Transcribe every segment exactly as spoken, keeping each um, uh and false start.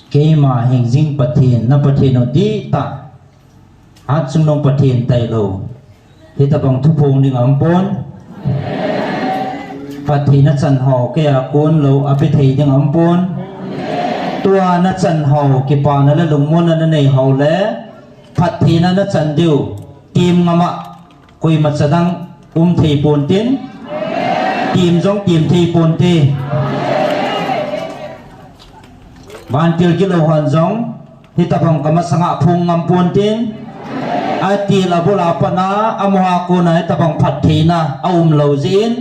Keima hingjing Pathen, na Pathen u dihtah. Hatchungnung Pathen tailou. Hitabang thuphong ding aumpon. Pathen a chan ho, keiya konlou, apethei ding aumpon. Tua na chan ho, kipana le lungmonna na nei ho le, Pathen a na chan diu, tim ngama, koima chadang um thei pontin, tim jong tim thei ponte. Vantil gilou hon jong, hitabang kamasanga phong ngam pontin, atil abul a pat a, amaho a kona hitabang phattheina aumlou jeh in,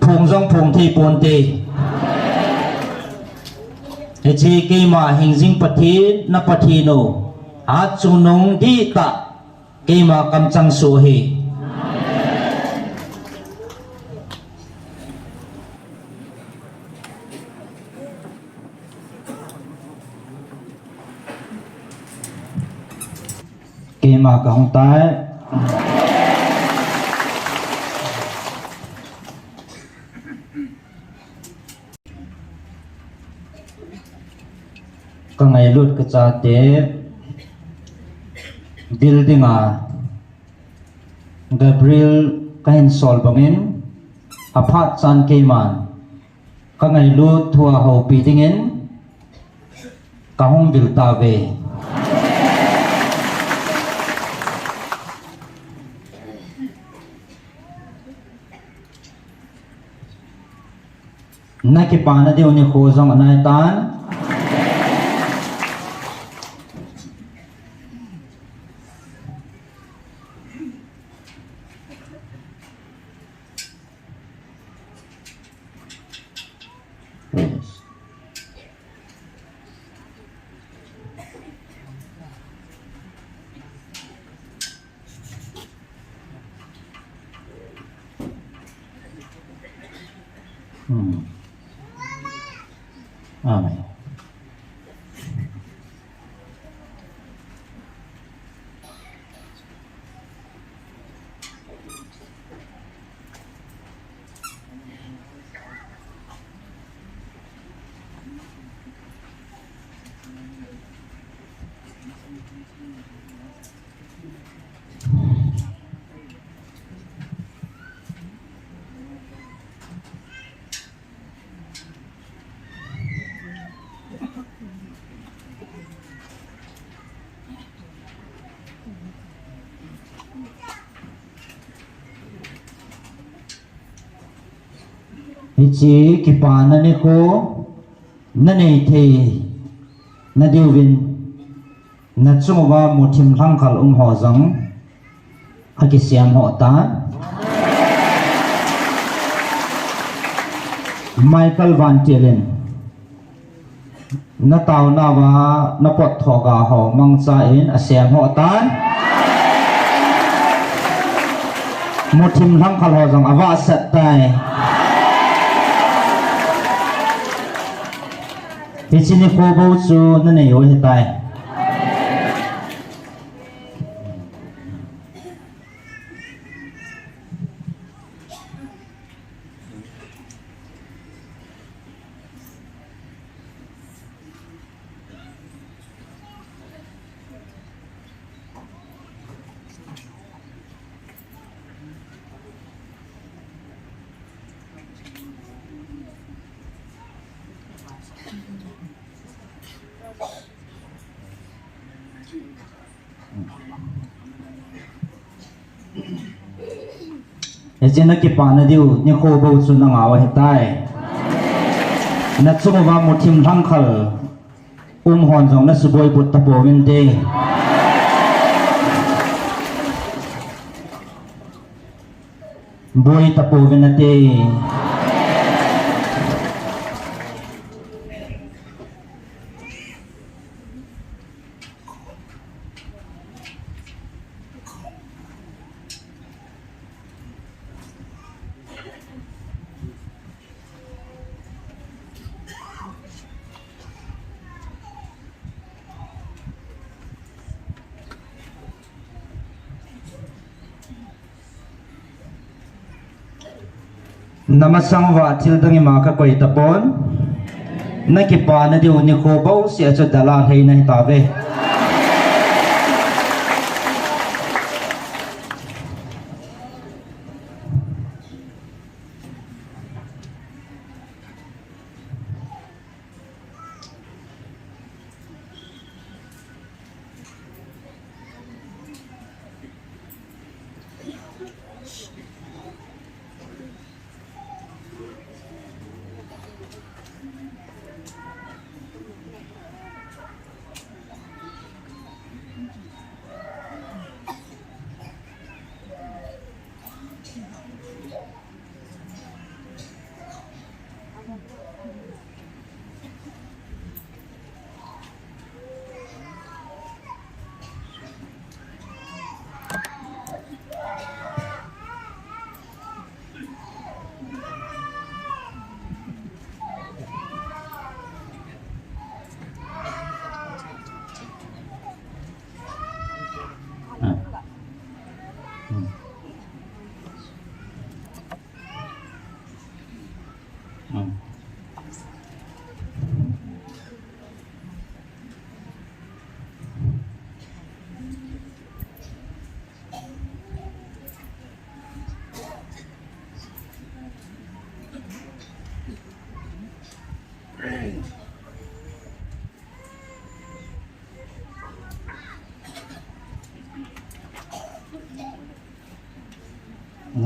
phong jong phong thei ponte. Hiche keima hingjing Pathen, na Pathen u, hatchungnung dihtah, keima kamchang soh ahi. Keima kahung tai. Kangailut kachate building a Gabriel kahin sol bangin, aphat chan keiman kangailut thua houpi dingin kahung vil tauve. Na kipana diu nikho jong anai tan. Hmm. Amen. Hiche kipana nikho nanei thei nadiuvin, nachung uva muthim lhangkhal um ho jong akisem ho tan. Michael Vantil in nataonauva napot thoga ho mangcha in asem ho tan. Muthim lhangkhal ho jong avahsat tai. Hiche nikho bou chu nanei u ahitai. Hiche nakipana diu nikho bou chu nangah u ahitai. Nachung uva muthim lhangkhal um hon jong nasuboi but tapouvinte. Boi tapouvin nate. Namasang uva thil dang ima kakoi tapon. Na kipana diu nikho bouseh a chu dalha lhei nahi tauve.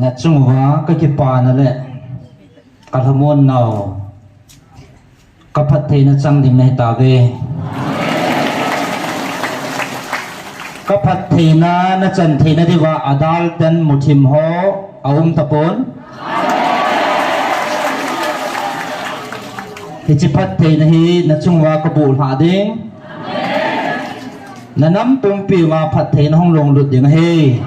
Nachung uva kakipana le kalhamon nau, kaphattheina chang ding nahi tauve. Kaphattheina nachan theina diuva adalten muthim ho aum tapon. Hiche phattheina hi nachung uva kabuh lhah ding. Nanam pumpi uva phattheina hung longlut ding ahi.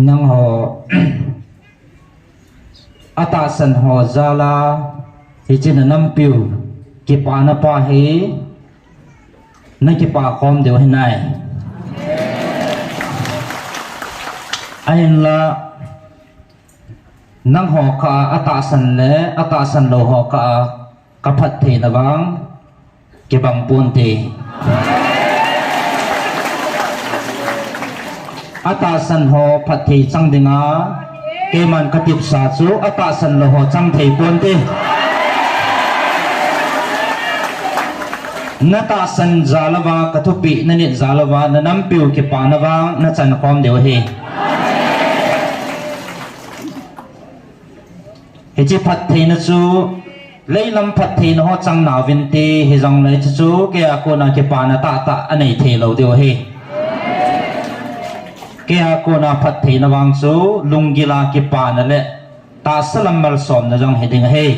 Nangho atahsan ho jal a, hiche nanampiu kipana pa hi nakipah khom diu ahi nai. Ahinla, nangho kah a atahsan le atahsan lou ho kah a kaphattheina vang kibang ponte. Atahsan ho phatthei chang dinga, keiman katepsa chu atahsan lou ho chang thei ponte. Natahsan jal uva, kathupeh nanit jal uva, nanampiu kipana vang nachan khom diu ahi. Hiche phattheina chu, leilam phattheina ho chang nauvinte, hijongle chuchu, keia kona kipana tahtah anei thei lou diu ahi. Keia kona phattheina vang chu, lunggil a kipana le tahsa lam malsomna jong hiding ahi.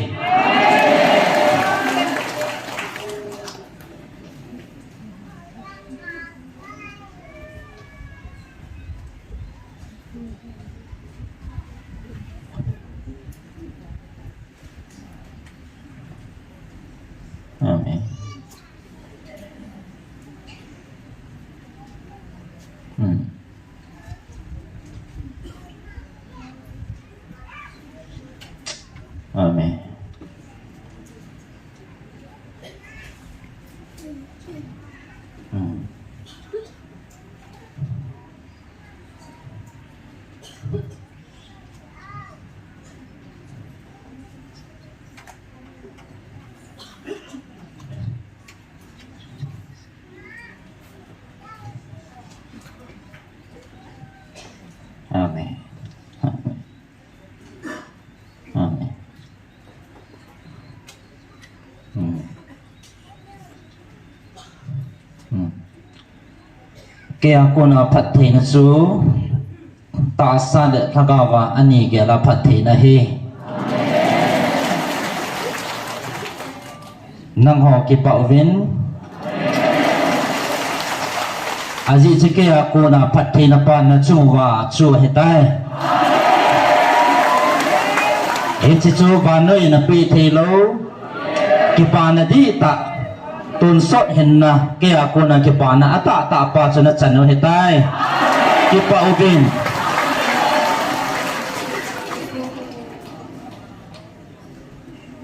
Amen. Hmm. Amen. Hmm. Amen. Amen. Amen. Hmm. Hmm. Kei a kona phattheina chu tahsa le lhagao a ani gel a phattheina ahi. Nangho kipah uvin. Ajeh chu kei a kona phattheina pan nachung uva chu ahitai. Hiche chu vannoi in napeh thei lou kipana dihtah, tonsot hinna, kei a kona kipana atahtah pa chu nachan u ahitai. Kipah uvin.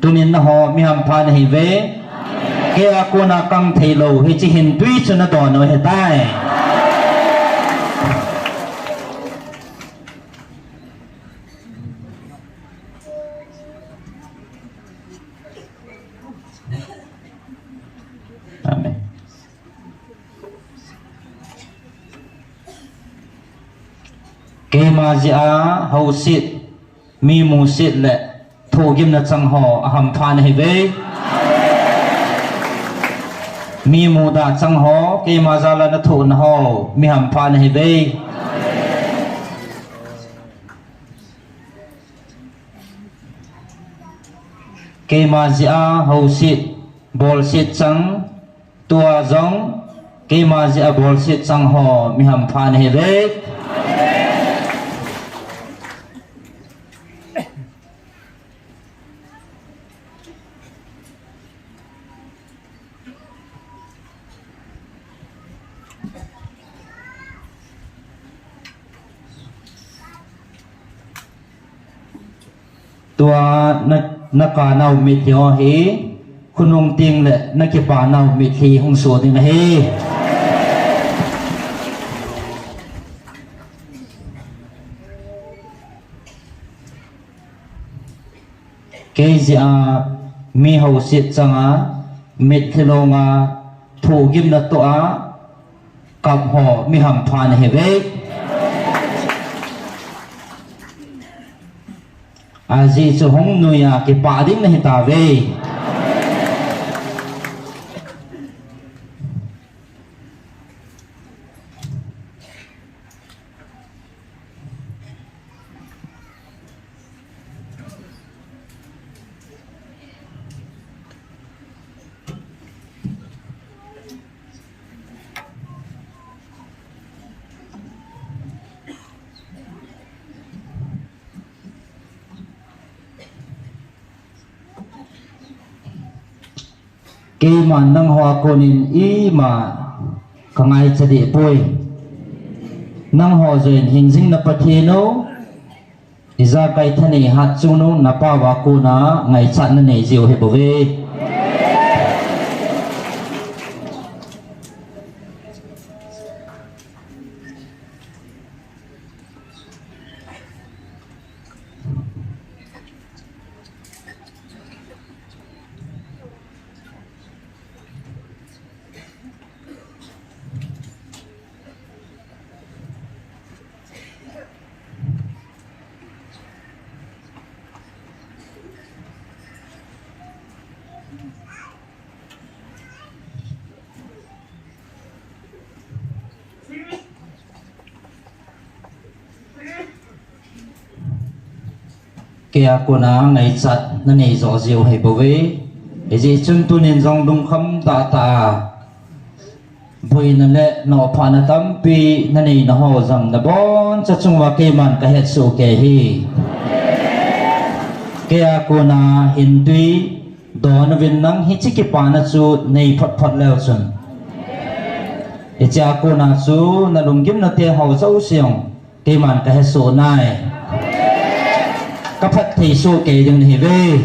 Tunin nangho mi hampha nahiuve. Kei a kona kang thei lou hiche hintwi chu nadon u ahitai. Amen. Keima jeh a houset, mi muset le thohgimna chang ho ahampha nahiuve. Mi mudah chang ho, keima jal a nathohna ho, mi hampha nahiuve. Keima jeh a houset, bolset chang, tua jong, keima jeh a bolset chang ho, mi hampha nahiuve. Tua na, nakanau mitlhi ho hi, khonung teng le nakipanau mitlhi hung soh ding ahi. Kei jeh a mi houset chang a, mitlhi long a, thohgimna toh a, kap ho mi hampha nahiuve. Ajeh chu hung nui a kipah ding nahitauve. Keiman nangho a konin ima kangaicha dehpoi. Nangho jouvin hingjing na Pathen u, ijakai thanei hatchungnung napao a kona ngaichat nanei jiu ahibouve. Kei a kona ngaichat nanei joh jiu ahibouve. Hijeh chun tunin jong lungkham tahtah a boina le nophahna tampi naneina ho jong naboncha chunguva keiman kahetsoh kei ahi. Kei a kona hintwi don uvin nang hiche kipana chu nei photphot leu chun, hiche a kona chu nalunggimna te ho jouse jong keiman kahesoh nai. kaphatthei soh kei ding nahiuve.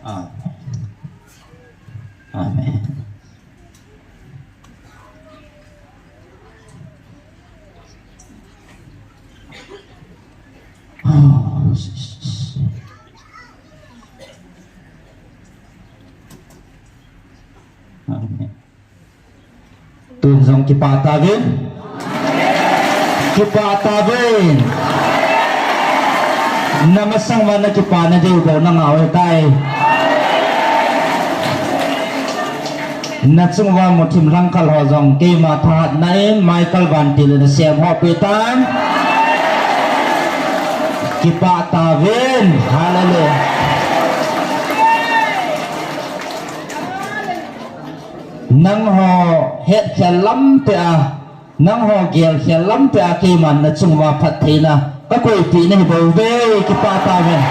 Amen. Amen. Oh, Jesus. Amen. Tun jong kipah tauvin. Kipah tauvin. Na masang uva na kipana diu bou na ngah u ahitai. Na chung uva muthim langkhal ho jong keima thahatna in Michael Vantil in asem ho pe tan. Kipah tauvin. Hallelujah. Nangho hetkhel lampi a, nangho gelkhel lampi a keiman na chung uva phattheina kakoipeh nahi bouve, kipah tauvin.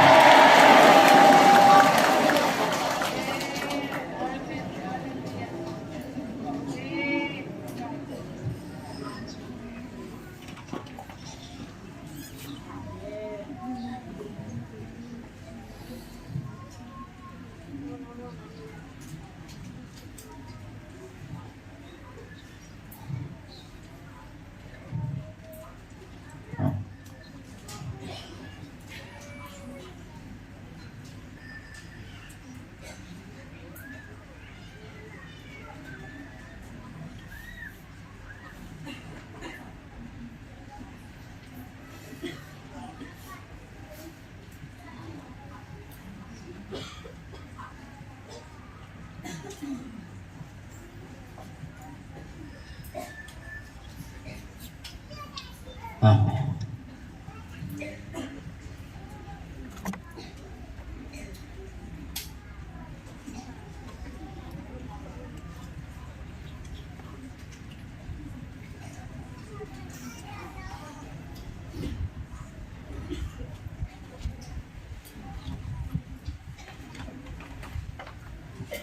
Amen.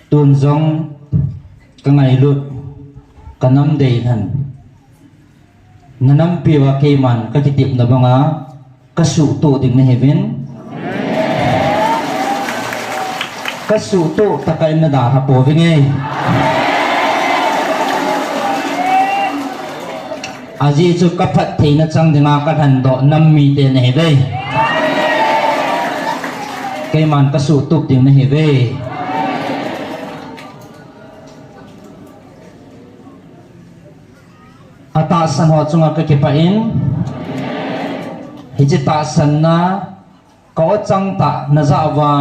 Tun jong ka ngailut, ka nam dei hen. Na nampi uva keiman ka kitepna banga ka suhtoh ding nahiuvin. Ka suhtoh tah a na dalha pouvinge. Ajeh chu ka phattheina chang dinga ka lhendoh nam mite nahiuve. Keiman ka suhtup ding nahiuve. Atahsan ho chunga ka kipah in, hiche tahsanna ka ochang tah na jah uva,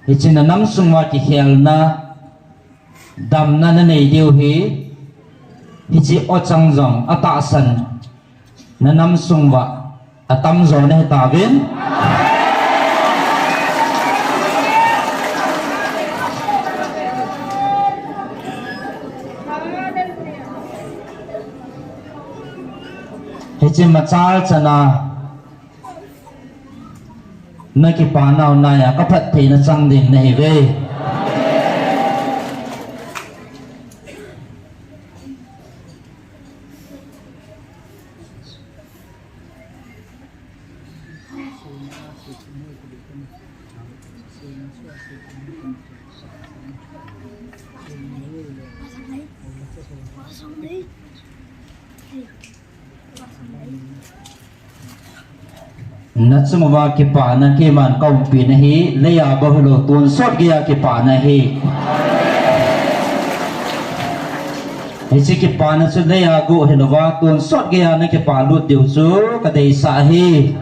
hiche na namsung uva kikhelna, damna na nei diu hi, hiche ochang jong atahsan na namsung uva atamjo nahi tauvin. Hiche machal chana na kipanau naiya ka phattheina chang ding nahiuve. Nachung uva kipana keiman kaumpi nahi, leiya bou hilou tonsot geiya kipana ahi. Hiche kipana chu leiya go hilouva tonsot geiya nakipa lut diu chu kadeisah ahi.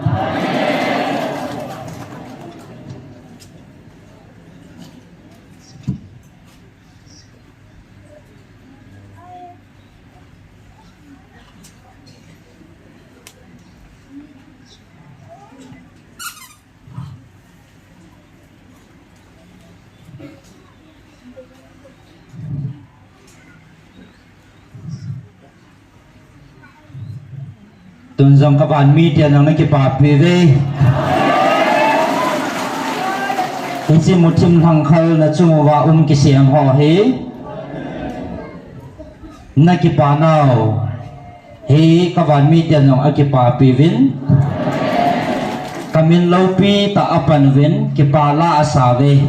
Tun jong kavanmi ten jong nakipapi uve. Hiche muthim lhangkhal nachung uva um kisem ho hi nakipa nau hi kavanmi ten jong akipapi uvin, kamin loupi tah a apan uvin, kipa la asauve.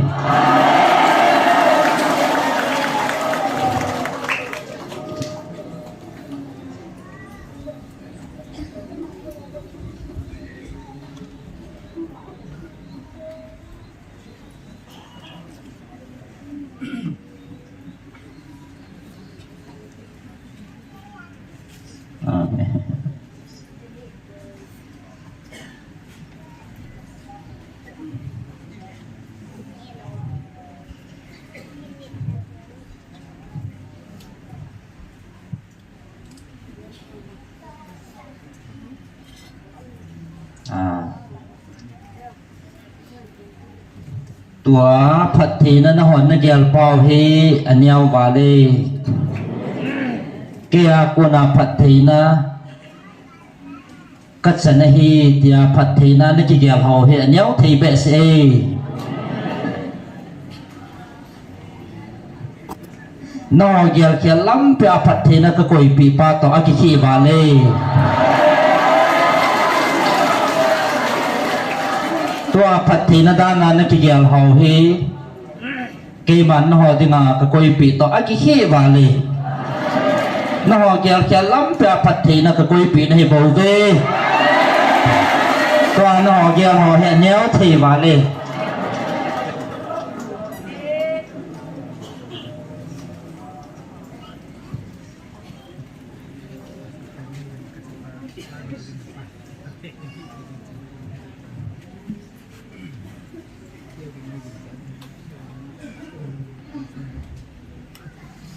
Amen. Ah. Tua phattheina nahon nagel pau hi aneo vale. Keia kona phattheina kachan ahi tia phattheina nakigel ho hi aneo thei behseh e. Nangho gelkhel lampi a phattheina kakoipeh pa toh akikheh vale. Tua phattheina dan a nakigel ho hi keiman nangho dinga kakoipeh toh akikheh vale. Nangho gelkhel lampi a phattheina kakoipeh nahi bouve. Tua nangho gel ho hi aneo thei vale.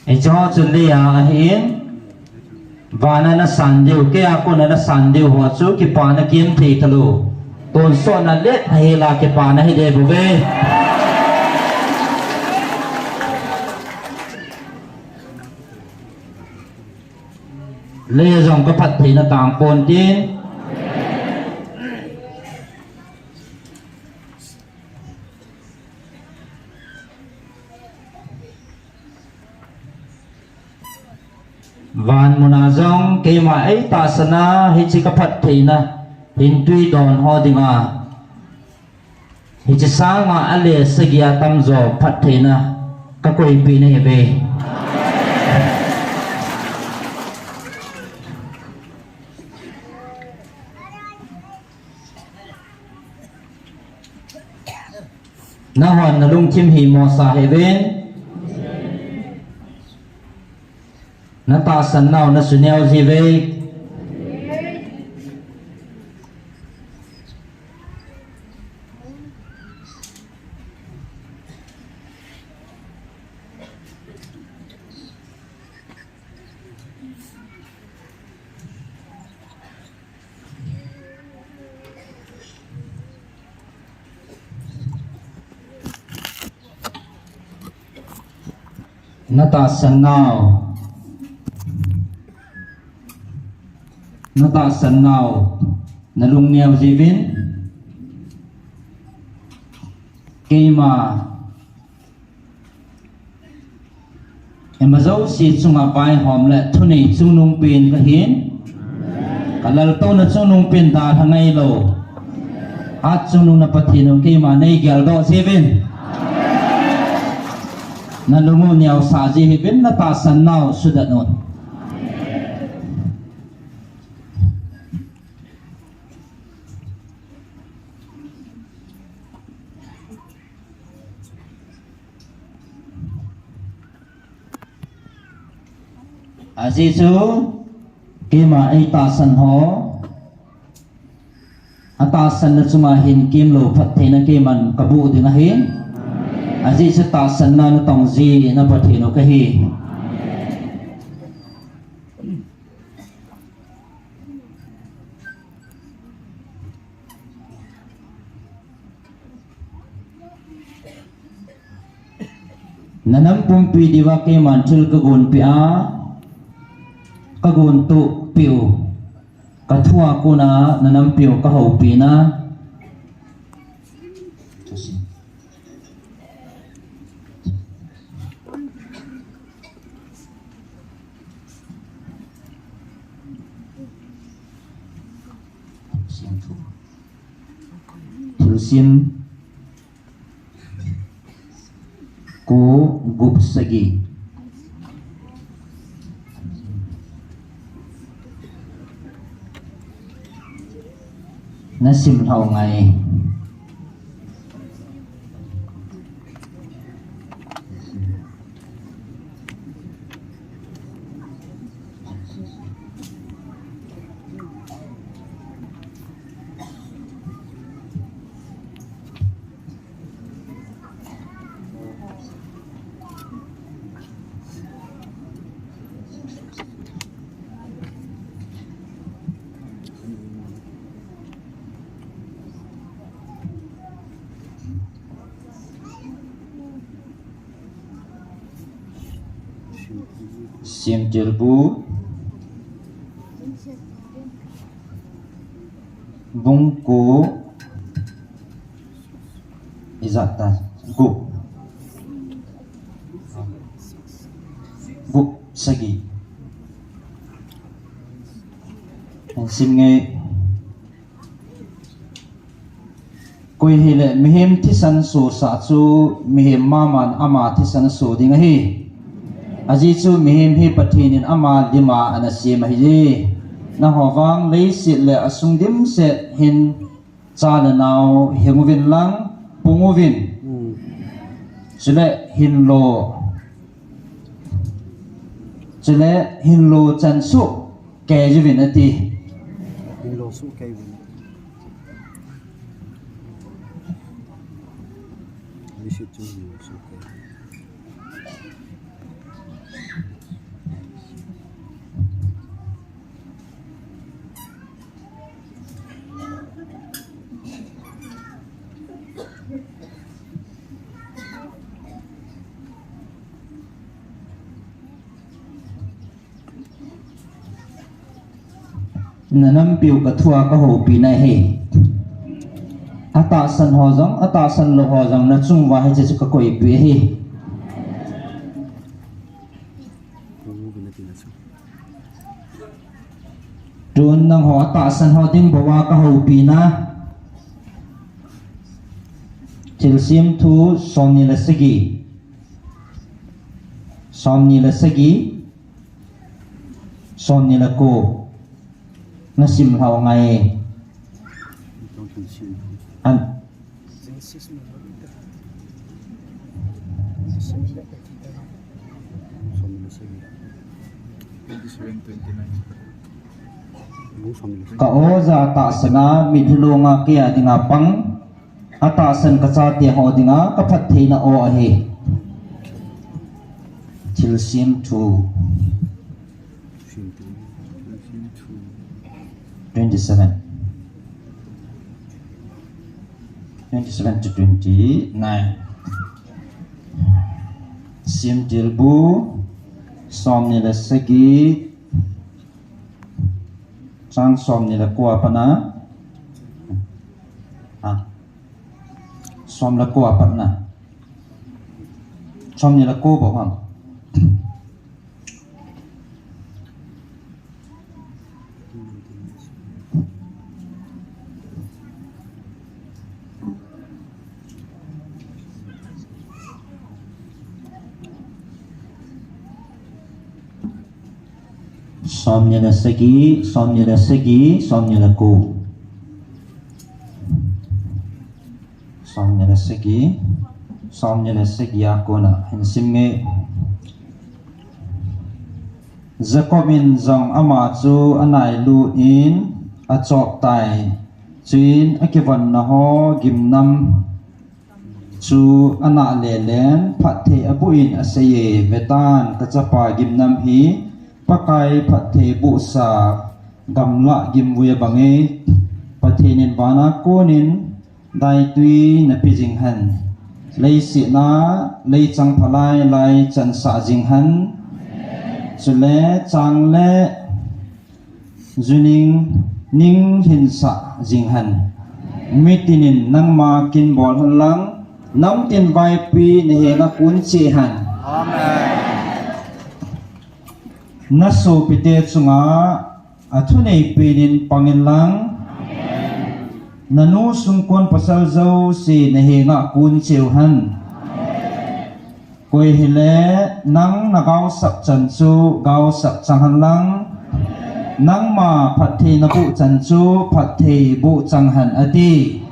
Hicheho chu leiya ahin, vana nasan diu, keia kona nasan diu ho chu kipana kium thei talou. Tonsotna le hahela kipana hiding bouve. Leiya jong kaphattheina tang ponte. Van muna jong keima eitahsan a hiche kaphattheina hin tui don ho dinga hiche sanga ale sagi a tamjo phattheina kakoipeh nahiuve. Nanghon nalungthim himo sah hih uvin. Natahsan nau nasuneo jiuve. Natahsan nau. Natahsan nau. Nalung neo jiuvin. Keima Ima jouse chunga vaihom le thunei chungnungpen kahin. Kalaltouna chungnungpen dalha ngailou. Hat chungnungna Pathen u keima neigeldoh jiuvin. Nalung u neosah ji hih uvin, natahsan nau sudat un. Ajeh chu, keima eitahsan ho, atahsanna chunga hin kimlou phattheina keiman kaboh ding ahi. Ajeh chu tahsanna natong jeh in Pathen u kahi. Nanam pumpi diuva keiman thil kagonpeh a, kagontoh peh u, kathua kona nanampiu kahoupina. Thilsim ko, gup, sagi. Nasim lhau ngai. Semtilbu bung ko, ijat ta, gup. Gup, sagi. Sim nge. Koi hile mihem thisan sosah chu mihem maman ama thisan so ding ahi. Ajeh chu mihem hi Pathen in ama lima ana sem ahi. Nangho vang leiset le asung dimset hin cha le nao hing uvin lang, pung uvin. Hmm. Chule hinlo. Chule hinlo chan suh kei uvin ati. Hinlo suh kei uvin. Leiset chu hinlo suh kei. Nanampiu kathua kahoupina ahi. Atahsan ho jong, atahsan lou ho jong nachung uva hiche chu kakoipeh ahi. Tun nangho atahsan ho ding bouva kahoupina. Thilsim thu somni le sagi. Somni le sagi. Somni le ko. Nasim lhau ngai. An. Ka oja tahsan a mitlhi longa kei a dinga pang, atahsan kachate ho dinga kaphattheina o ahi. Thilsim thu. Twenty-seven. Twenty-seven to twenty-nine. Semtilbu, somni le sagi, chang somni le ko a pat na. Ha. Som le ko a pat na. Somni le ko bou ham. Somni le sagi, somni le sagi, somni le ko. Somni le sagi, somni le sagi a kona hin sim nge. Jacob in jong ama chu anailut in achop tai. Chuin akivonna ho gimnam chu anah lelen, phatthei abuh in aseiye, Vetan, kachapa gimnam hi Pakai phatthei buhsa gamlah gimvui abang e. Pathen in vana konin daitui napeh jing hen. Leiset a leichang phalai lai chansah jing hen. Chule chang le juning ning hinsah jing hen. Mitin in nangma kin bol hen lang, namtin vaipi nahenga kun cheh hen. Amen. Nasopite chunga athunei penin pangin lang, nanu sungkon pasal jouse nahenga kun cheh hen. Koi hile nang nagaosap chan chu gaosap chang hen lang, nangma phatthei nabuh chan chu phatthei buh chang hen, ati.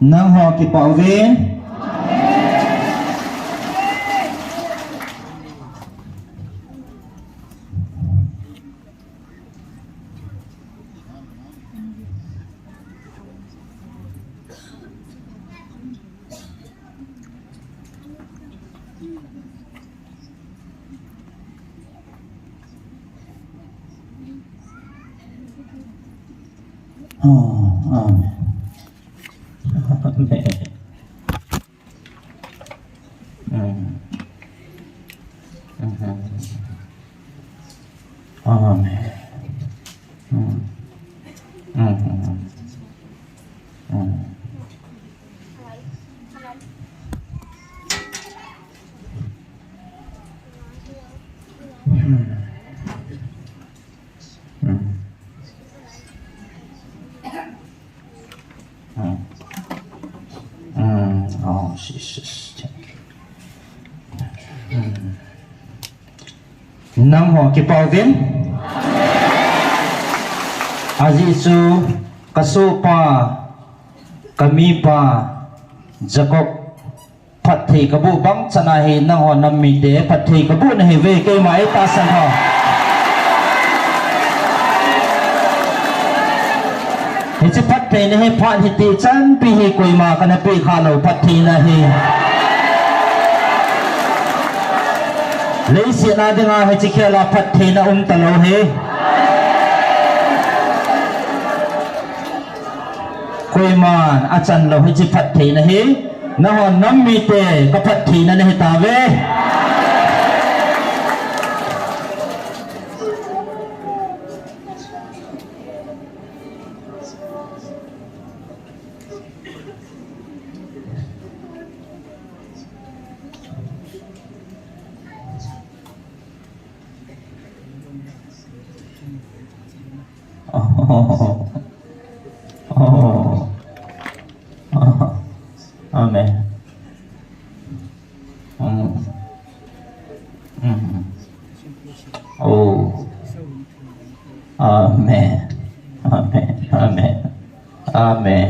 Nangho kipah uvin. Oh, amen. Amen. Mm. Mhm. Amen. Mm. Mhm. Mm. Mm. Mm. Mm. Mm. Oh, Jesus. Thank you. Mm. Nangho kipah uvin. Ajeh chu kasohpa, kamipa, Jacob phatthei kabuh bang chana hi nangho nam mite phatthei kabuh nahiuve, keima eitahsan ho. Hiche phattheina hi phat hiti chanpi hi koima kana peh khalou phattheina hi. Leiset a dinga hiche khela phattheina um talou hi. Koiman achan lou hiche phattheina hi, nangho nam mite kaphattheina nahitauve. Oh. Oh. Oh. Amen. Mm. Mm. Oh. Amen. Amen. Amen. Amen.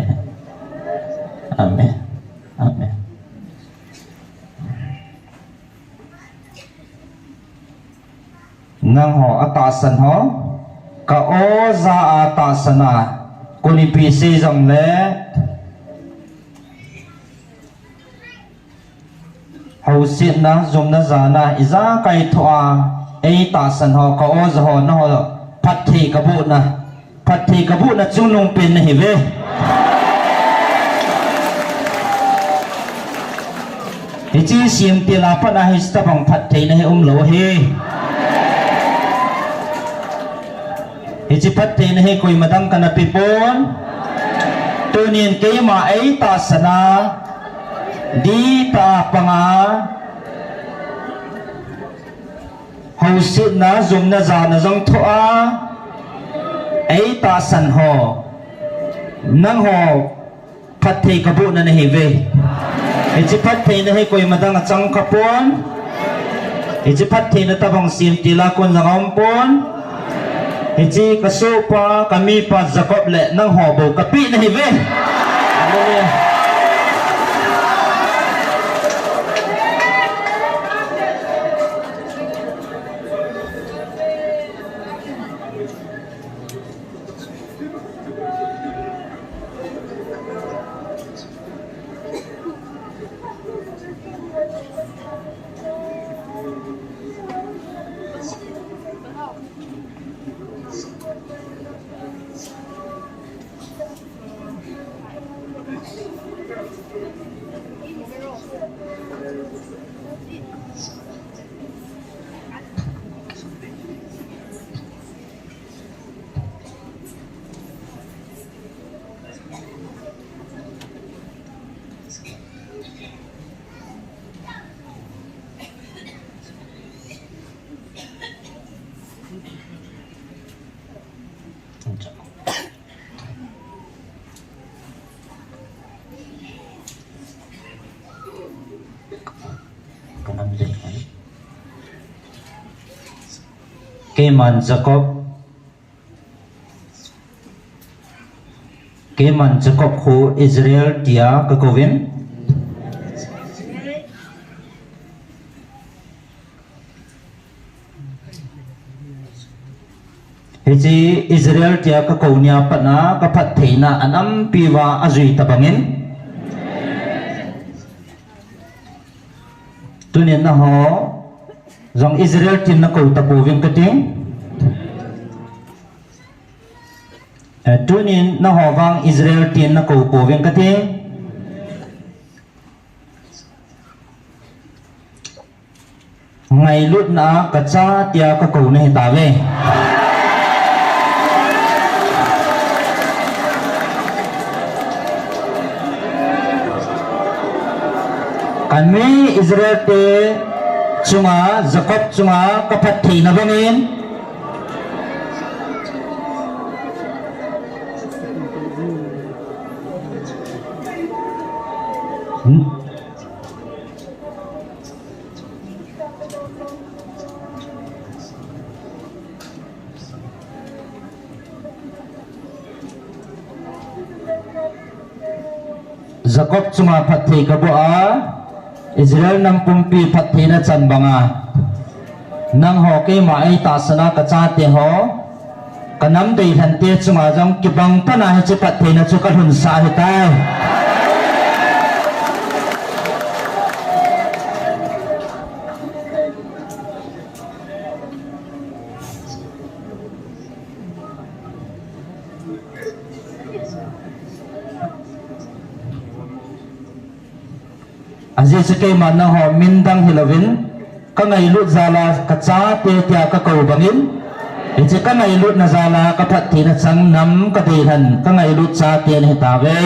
Amen. Amen. Nangho atahsan ho, ka oja a tahsan a, konipi sei jongle, housetna, jumna jana, ijakai thoh a eitahsan ho, ka oja ho, nangho phatthei kabuhna, phatthei kabuhna chungnung pen nahiuve. Hiche Semtil a pat a hiche tobang phattheina hi umlou ahi. Hiche phattheina hi koima dang kana pepon. Tunin keima eitahsan a, dihtah a pang a, housetna, jumna jana jong thoh a eitahsan ho, nangho phatthei kabuhna nahiuve. Hiche phattheina hi koima dang a chang khapon. Hiche phattheina tobang Semtil a kon jong aumpon. Hiche kasohpa, kamipa Jacob le nangho bou kapeh nahiuve. Keiman Jacob, keiman Jacob khu Israel tia kakouvin. Hiche Israel tia kakou nia pat a kaphattheina anampi uva ajui tabangin. Tunin nangho jong Israel tin nakou tapouvin kati. Eh, tunin nangho vang Israel tin nakou pouvin kati. Ngailutna a kacha tia kakou nahitauve. Kanmi Israel te chunga, Jacob chunga kaphattheina bangin. Jacob chunga phatthei kaboh a, Israel nam pumpi phattheina chan banga. Nangho keima eitahsan a kachate ho, kanam deilhen te chunga jong kibang pan a hiche phattheina chu kalhunsah ahitai. Ajeh chu keiman nangho min dang hilouvin, kangailut jal a kachate tia kakou bangin, hiche kangailutna jal a kaphattheina chang nam kadeilhen, kangailut chate nahitauve.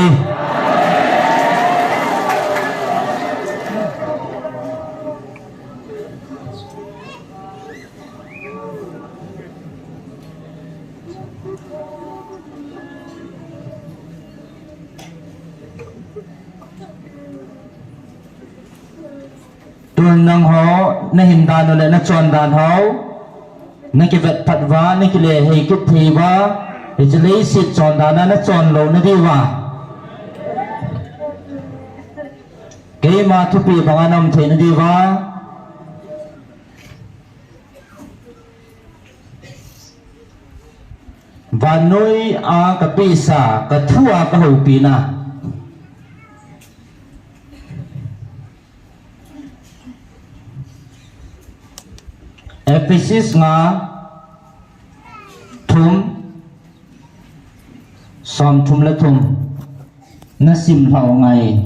Tun nangho, nahin dan u le nachon dan ho, nakivet phat uva, nakile hei kit thei uva, hiche leiset chon dan a nachon louna diuva, keima thupi banga naum theina diuva, vannoi a kapehsa, kathu a kahoupina. Ephesus nga, thum, som thum le thum. Nasim lhau ngai.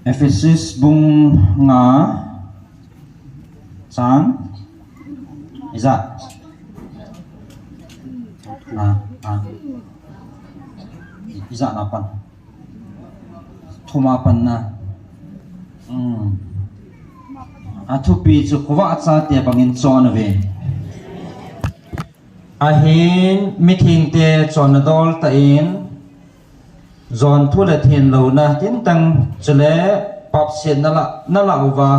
Ephesus bung nga chang ijat. Ah, ah. Ijat na pan. Thuma panna. Hmm. Athupi chu khovah chate bangin chon uve. Ahin mithengte chonna dol tah in, jon thu le thenlouna tintang chule papset nala, nala uva,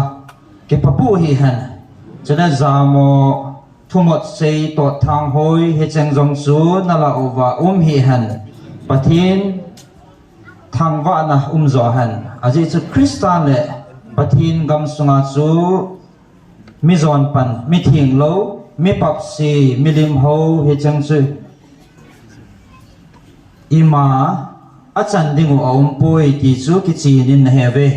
kiphapu hihen. Chule jamo, thumot sei, tot thang hoi, hicheng jong chu nala uva um hihen. Pathen thangvahna umjo hen. Ajeh chu Christa le Pathen gamsunga chu mi jon pan, mi thenglou, mi papse, milim hou, hicheng chu ima achan ding u aumpoi ti chu kichen in nahe uve.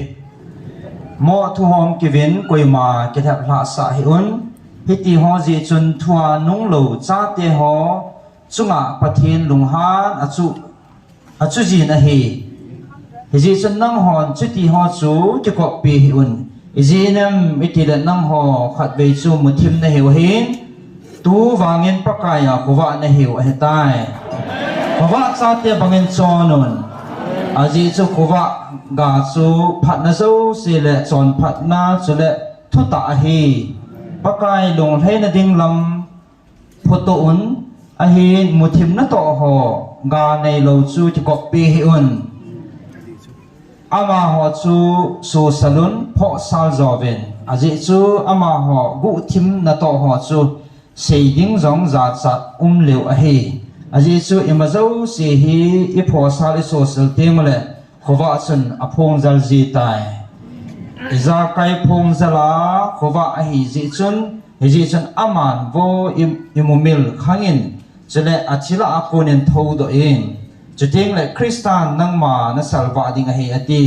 Moh thuhom kivin koima kilhep lhahsah hih un. Hiti ho jeh chun thua nunglou chate ho chunga Pathen lunghan achu, achu jin ahi. Hijeh chun nanghon chuti ho chu kikoppi hih un. Ijeh inem itile nangho khatvei chu muthim nahiu ahin, tuvangin Pakai a khovah nahiu ahitai. Khovah chate bangin chon un. Ajeh chu khovah ga chu phatna jouse le chonphatna chule thutah ahi. Pakai lunglhaina ding lam phutoh un. Ahin muthim natoh ho ga neilou chu kikoppi hih un. Amaho chu suhsal un, phohsal jouvin. Ajeh chu amaho guhthim natoh ho chu seiding jong jachat umlou ahi. Ajeh chu ima jouse hi iphohsal isuhsal teng uleh khovah chun aphongjal jitai. Ijakai phongjal a khovah ahi jeh chun, hijeh chun aman vo i, imumil khangin, chule athillah a konin thoudoh in. Chutengleh Christan nangma nasalvah ding ahi ati.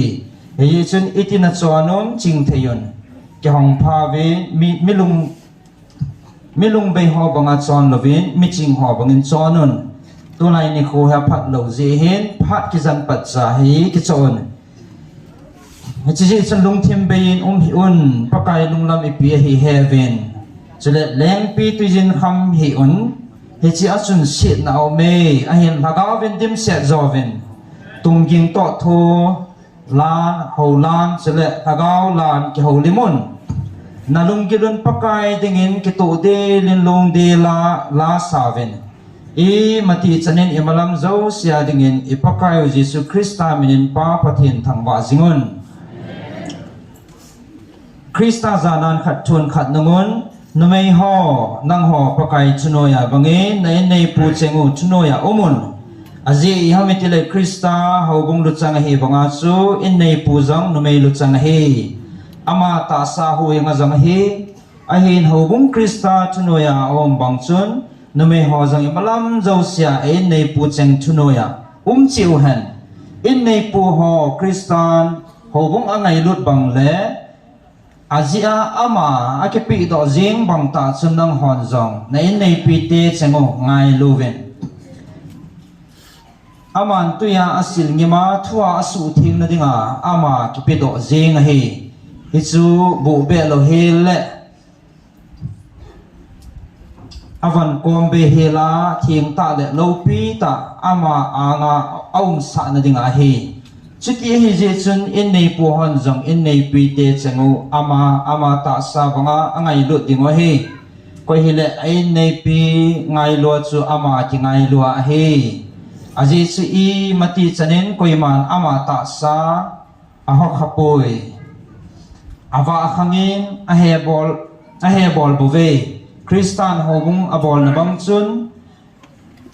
Hijeh chun iti nachon un chingthei un. Kihong phauvin mi, milung, milung bei ho banga chon louvin, miching ho bangin chon un. Tulai nikho hi aphat lou jeh hin, phat kijen patcha hi kichoh un. Hiche jeh chun lungthim beiyin um hih un, Pakai lunglam ipi ahi heuvin. Chule lengpitwi jin kham hih un, hiche a chun setna aume, ahin lhagaovin dimset jouvin. Tungging toh tho, lan, houlan, chule lhagao lan kihoulim un. Nalunggil un Pakai dingin kitoh delin lungdel a la sauvin. Imatih chanin imalam jousea dingin i Pakaiu Jesu Christa minin Pa Pathen thangvah jingun. Christa janan khat thun khat nungun, numei ho, nangho Pakai thunoiya bangin na inneipu chengu thunoiya umun. Ajeh iham itile Christa houbung luchang ahi banga chu inneipu jong numei luchang ahi. Ama tahsa huhhing a jong ahi. Ahin houbung Christa thunoiya aum bang chun, numei ho jong imalam jousea inneipu cheng thunoiya um cheh uhen. Inneipu ho Christan houbung angailut bang le, ajeh a ama akipehdoh jeng bang tah chun nanghon jong na inneipite chengu ngailu uvin. Aman twiya asil ngima thua asuhthengna dinga ama kipedoh jeng ahi. Hichu buhbeh lou hel le, avan kom be hel a, thengtah le loupitah ama anga aumsahna dinga ahi. Chuti ahijeh chun inneipu hon jong inneipite chengu ama, ama tahsa banga angailut dingu ahi. Koi hile a inneipi ngailua chu ama kingailua ahi. Ajeh chu imatih chanin koiman ama tahsa ahokhapoi. Avah khangin ahebol, ahebol bouve. Christan houbung abolna bang chun,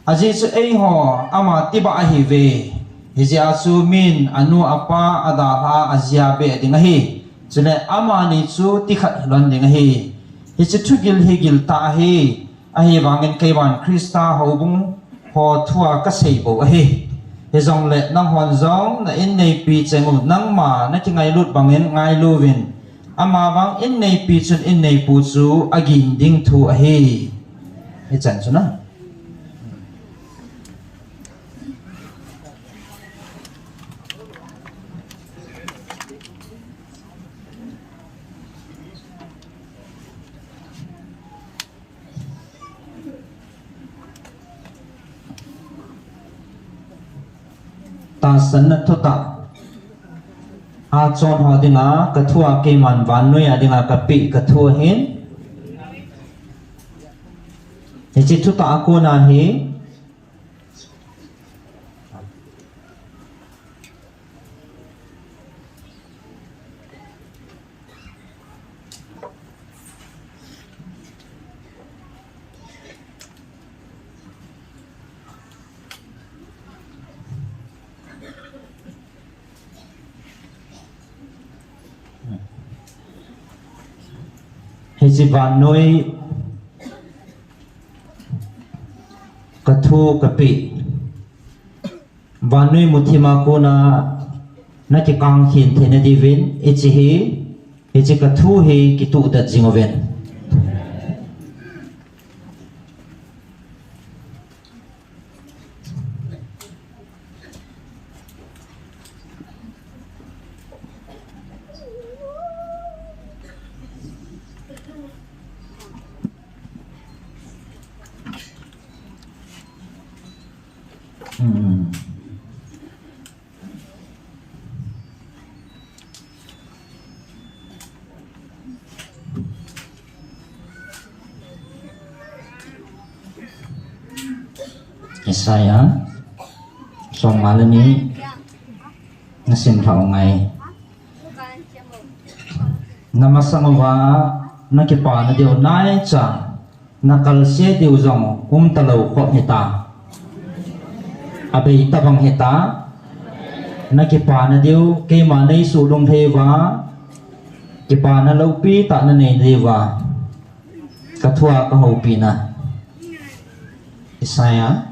ajeh chu eiho ama tibah ahiuve. Hijeh a chu min anu apa adalha a ajia beh ding ahi. Chule amani chu tikhat hilon ding ahi. Hiche thugil hi giltah ahi. Ahivangin keiman Christa houbung ho thua kaseibou ahi. Hijongle nanghon jong na inneipi chengu nangma nakingailut bangin ngailu uvin. Amavang inneipi chun inneipu chu agin ding thu ahi. Hichan chu na. Tahsanna thutah a chon ho dinga kathua keiman vannoiya dinga kapeh kathu ahin. Hiche thutah a kona hi Hiche vannoi kathu kapeh. Vannoi muthima kona nakikang khen theina diuvin, hiche hi, hiche kathu hi kituhdet jing uvin. Isaiah somnga le ni nasim lhau ngai. Namasang uva nakipana diu naicha, nakalse diu jong umtalou khop hita. Abei tabang hita. Nakipana diu keima neisuh lunglhai uva, kipana loupi tah nanei diuva kathua kahoupina. Isaiah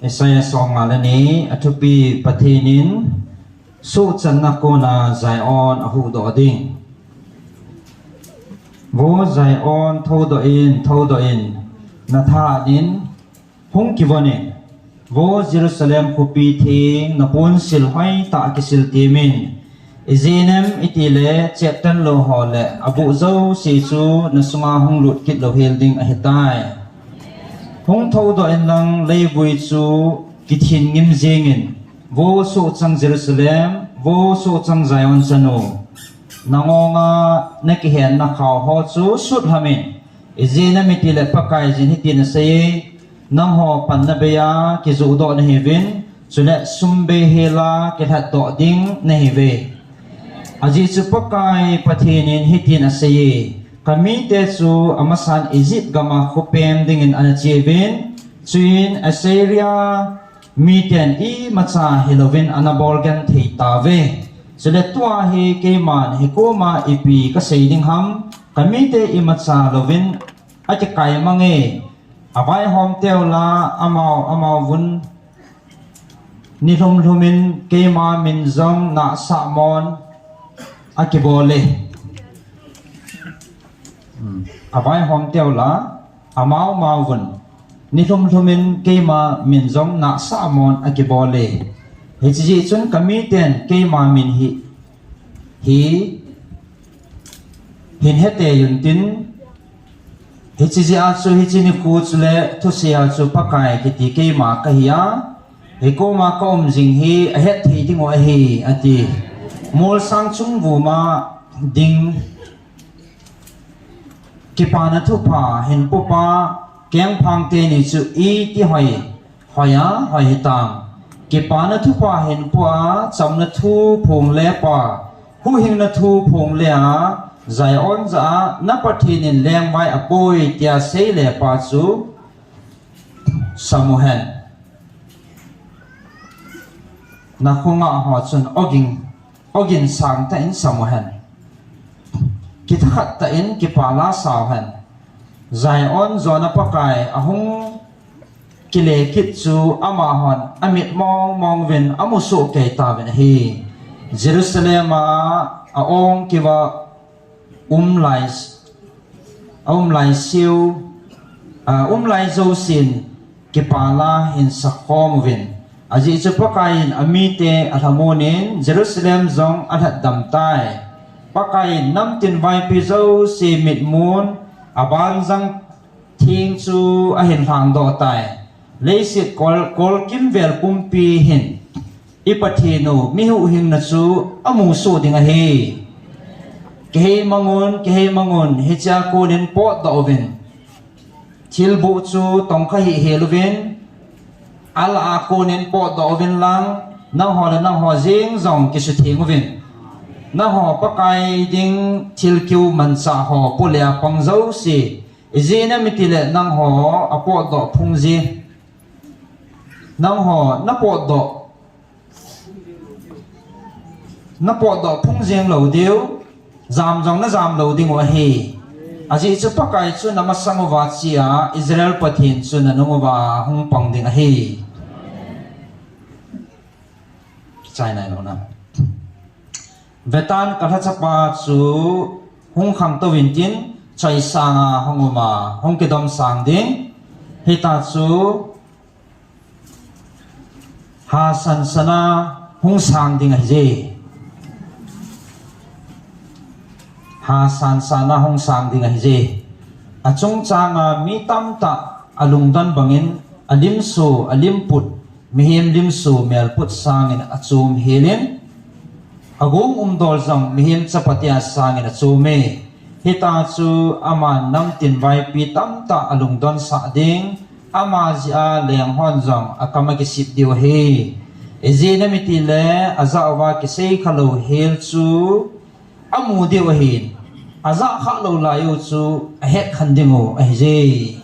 Isaiah somnga le ni, athupi: Pathen in suhchanna kona Zion ahuhdoh ding. Vo Zion, thoudoh in, thoudoh in, nathahat in, hung kivon in. Vo Jerusalem khopi theng, naponsil hoitah a kisil temin. Ijeh inem itile cheptan lou ho le abuh jouse chu nasunga hung lut kit louhel ding ahitai. Hung thoudoh in lang, leivui chu kithin ngim jengin. Vo suhchang Jerusalem, vo suhchang Zion chanu, nangonga nakihenna khao ho chu sutlhamin. Ijeh inem itile Pakaiyin hitin aseiye, nangho panna beiya kijohdoh nahiuvin, chule sum beihela kilhatdoh ding nahiuve. Ajeh chu Pakai Pathen in hitin aseiye, kamite chu amasan Egypt gama khopem dingin anacheuvin, chuin Assyria miten imacha hilouvin anabol genthei tauve. Chule tua hi keiman hikoma ipi kasei ding ham, kamite imacha louvin akikai mange. Avaihom teula, amau, amauvun nilhum lhumin keima min jong nahsah mon akibole. Hmm. Avaihom teula, amau mauvun nilhum lhumin keima min jong nahsah mon akibole. Hiche jeh chun kamiten keima min hi, hi hin hetei untin, hiche jeh a chu, hiche nikho chule thusei a chu Pakai kiti keima kahi a, hikoma kaum jing hi ahetthei dingu ahi, ati. Molsang chungvuma ding kipana thupha hinpopa Kengphang teni chu iti hoi, hoiya, hoi hitam. Kipana thupha hinpoa, chamna thu phongle pa, huhhingna thu phongle a, Zion jah a, na Pathen in lengvai apoi, tia seile pa chu samuhen. Nakhonga ho chun ogin, ogin sangtah in samuhen. Kithakhat tah in kipah la sauhen. Zion jona Pakai ahung kile kit chu amahon amit mong mong uvin amusoh kei tauvin ahi. Jerusalem a aong kiva umlai, aumlai siu, a, umlai jousen kipah la hin sakhom uvin. Ajeh chu Pakai in amite alhamon in Jerusalem jong alhatdam tai. Pakai in namtin vaipi jouse mitmun abanjang theng chu ahin lhangdoh tai. Leiset kol, kolkimvel pumpi hin i Pathen u mihuhhingna chu amusoh ding ahi. Kiheimangun, kiheimangun, hichea konin potdoh uvin. Thilboh chu tongkha hihhel uvin, alah a konin potdoh uvin lang, nangho le nangho jeng jong kisutheng uvin. Nangho Pakai ding thilkeu manchah ho pole a pang jouse, ijeh inem itile nangho apotdoh phung jeng, nangho napotdoh, napotdoh phung jeng lou diu, jam jong najam lou dingu ahi. Ajeh chu Pakai chu namasang uva chea Israel Pathen chu nanung uva hung pang ding ahi. Kichai nailou na. Vetan kalhachapa chu hung khangtou intin, choisanga hung uma, hung kidomsang ding. Hita chu hasansana hung sang ding ahije. Hasansana hung sang ding ahije. Achungchanga mi tamtah alungdon bangin alimso, alimput, mihem limso melput sangin achom helin, Agong umdol jong mihem chapa tia sangin achom e. Hita chu aman namtin vaipi tamtah alungdonsah ding, ama jeh a leng hon jong akam akisip diu ahi. Ijeh inem itile, ajah uva kisei khalou hel chu amu diu ahin, ajah khalou lai u chu ahet khen ding u ahije.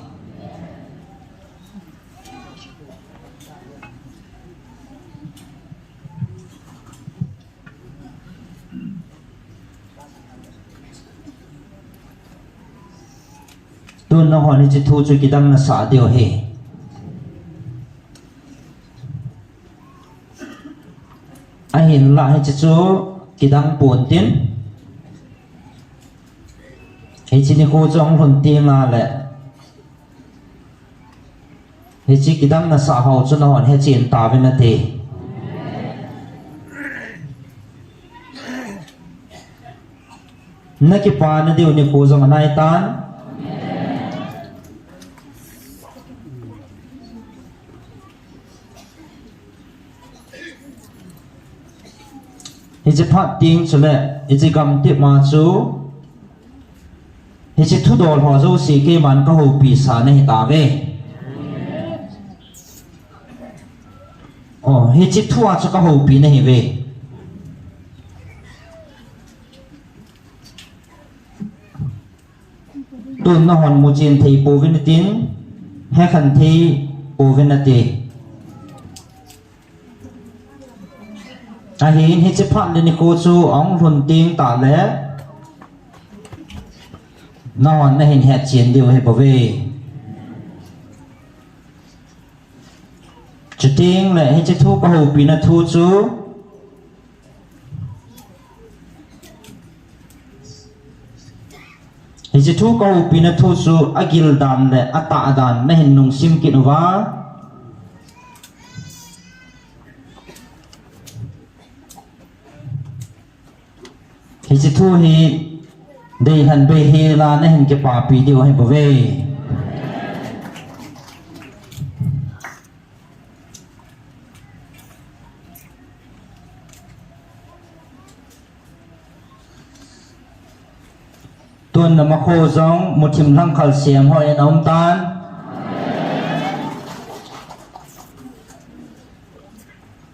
Tun nanghon hiche thu chu kidang nasah diu ahi. Ahinlah hiche chu kidang pontin, hiche nikho chu ahung lhun tengle, hiche kidang nasah ho chu nanghon hechen tauvin nate. Nakipana diu nikho jong anaitan. Hiche phat teng chule hiche gamtep a chu hiche thudol ho jouse keiman kahoupi sa nahitauve. O, hiche thua chu kahoupi nahiuve. Tun nanghon muchen thei pouvin natin, hekhen thei pouvin nate. Ahin hiche phat le nikho chu ahung lhun teng tahle, nanghon nahin hetchen diu ahibouve. Chutengle hiche thu kahoupina thu chu, hiche thu kahoupina thu chu agil dan le atah dan nahin nungsim kit uva, hiche thu hi deilhen beihela nahin kipapi diu ahibouve. Tun namakho jong muthim lhangkhal sem hoi in aumtan.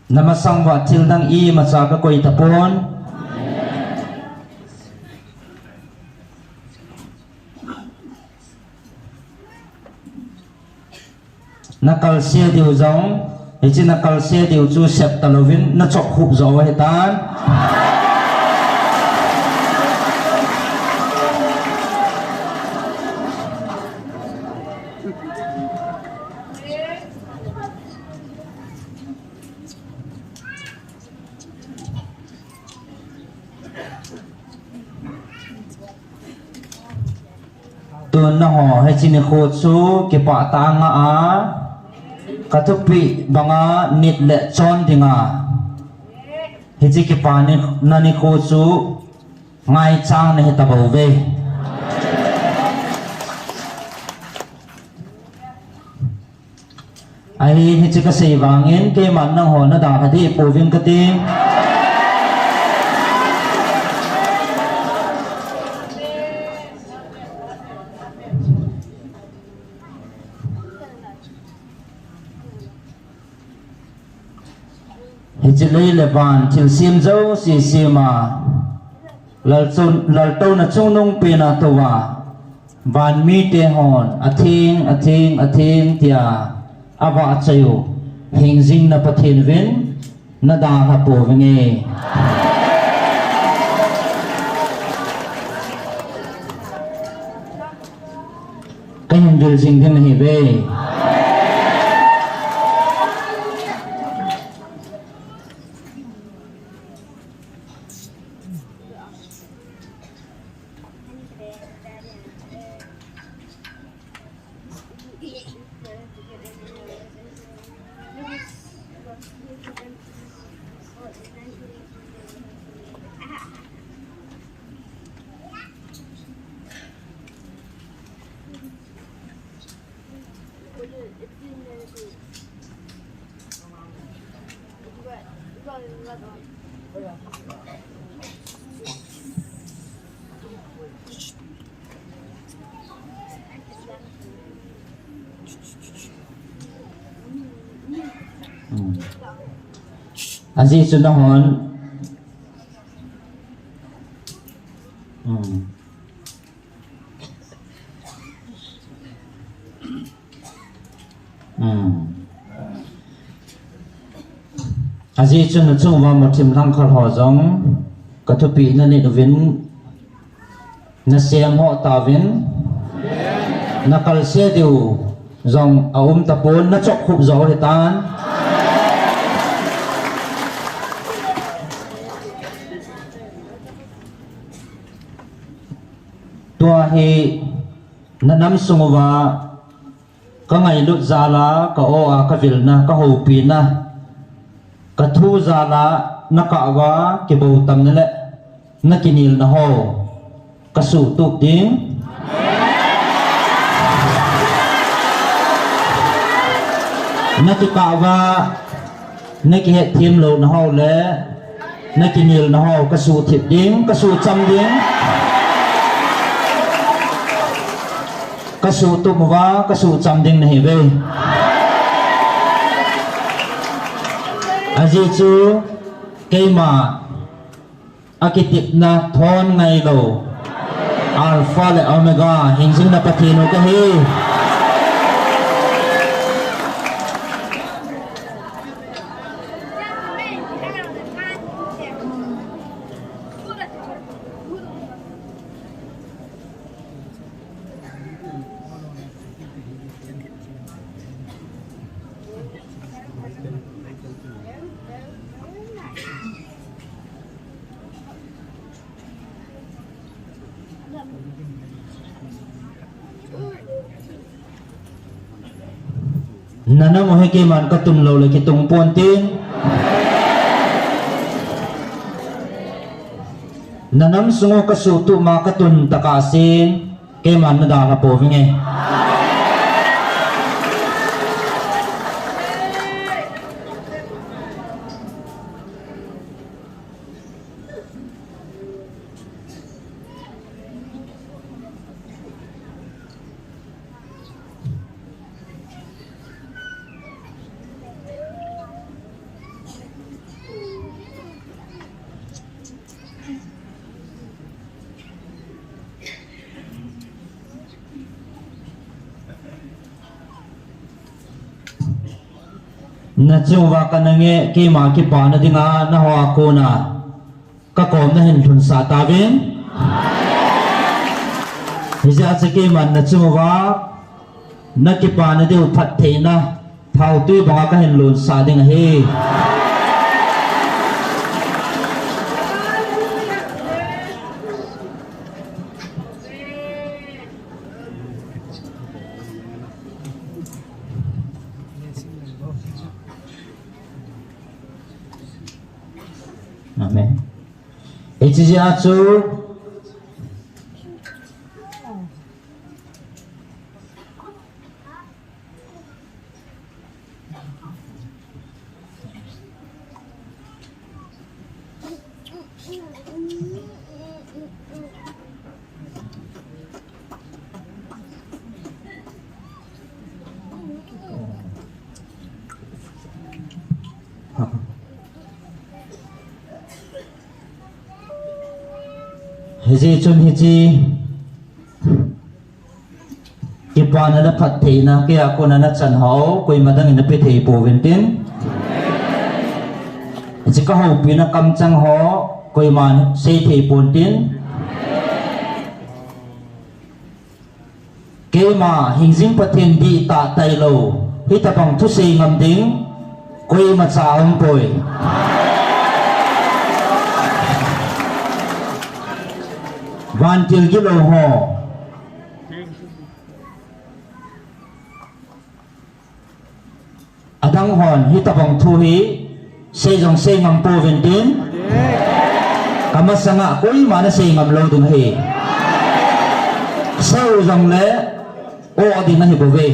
Namasang uva thildang imacha kakoi tapon. Nakalse diu jong, hiche nakalse diu chu sep talouvin nachop khup jo ahitan. Tun nangho hiche nikho chu kipah tah a nga a, kathupeh banga nit le chon dinga hiche kipana nikho chu ngaichang nahi tabouve. Ahin hiche kasei vangin keiman nangho nadalha deh pouvin kati. Hiche lei le van thilsem jouse sema, Laltouna chungnung pena touva, van mite hon atheng, atheng, atheng tia avahchoi u, hingjing na Pathen uvin nadalha pouvinge. Kahin vil jing ding nahiuve. Hmm. Ajeh chu nahon. Hmm. Hmm. Ajeh chu nachung uva muthim langkhal ho jong kathupeh nanit uvin, nasem ho tauvin, nakalse diu jong aum tapon, nachop khup jo hitan. Tua hi nanam sung uva kangailut jal a, ka-o a kavilna, kahoupina, kathu jal a nakah uva kibou tamna le nakinelna ho kasuhtup ding. Nakikah uva nakihetthem louna ho le nakinelna ho kasuhthip ding, kasuhcham ding. Kasuhtup uva kasuhcham ding nahiuve. Ajeh chu keima akitepna thon ngailou, Alpha le Omega, hingjingna Pathen u kahi. Nanam u hi keiman katun lou le kitung ponte. Nanam sung u kasuhtup ma katun tah a sin, keiman nadalha pouvinge. Nachung uva kana nge, keima kipana dinga naho a kona kakomna hin lhunsah tauvin. Hijeh a chu keiman nachung uva nakipana diu phattheina thaotui banga kahin lonsah ding ahi. Amen. Hiche jeh a chu Hijeh chun hiche kipana le phattheina keiya kona nachan ho koima dangin napeh thei pouvin tin. Hiche kahoupina kamchang ho koiman sei thei pon tin. Keima hingjing Pathen dihtah tailou, hitobang thusei ngam ding koimacha aumpoi. Vantil gilou ho. Adang hon hitobang thu hi sei jong sei ngam pouvin tin. Kamasanga koiman asei ngam lou ding ahi. Sei u jongle o ding ahi bouve.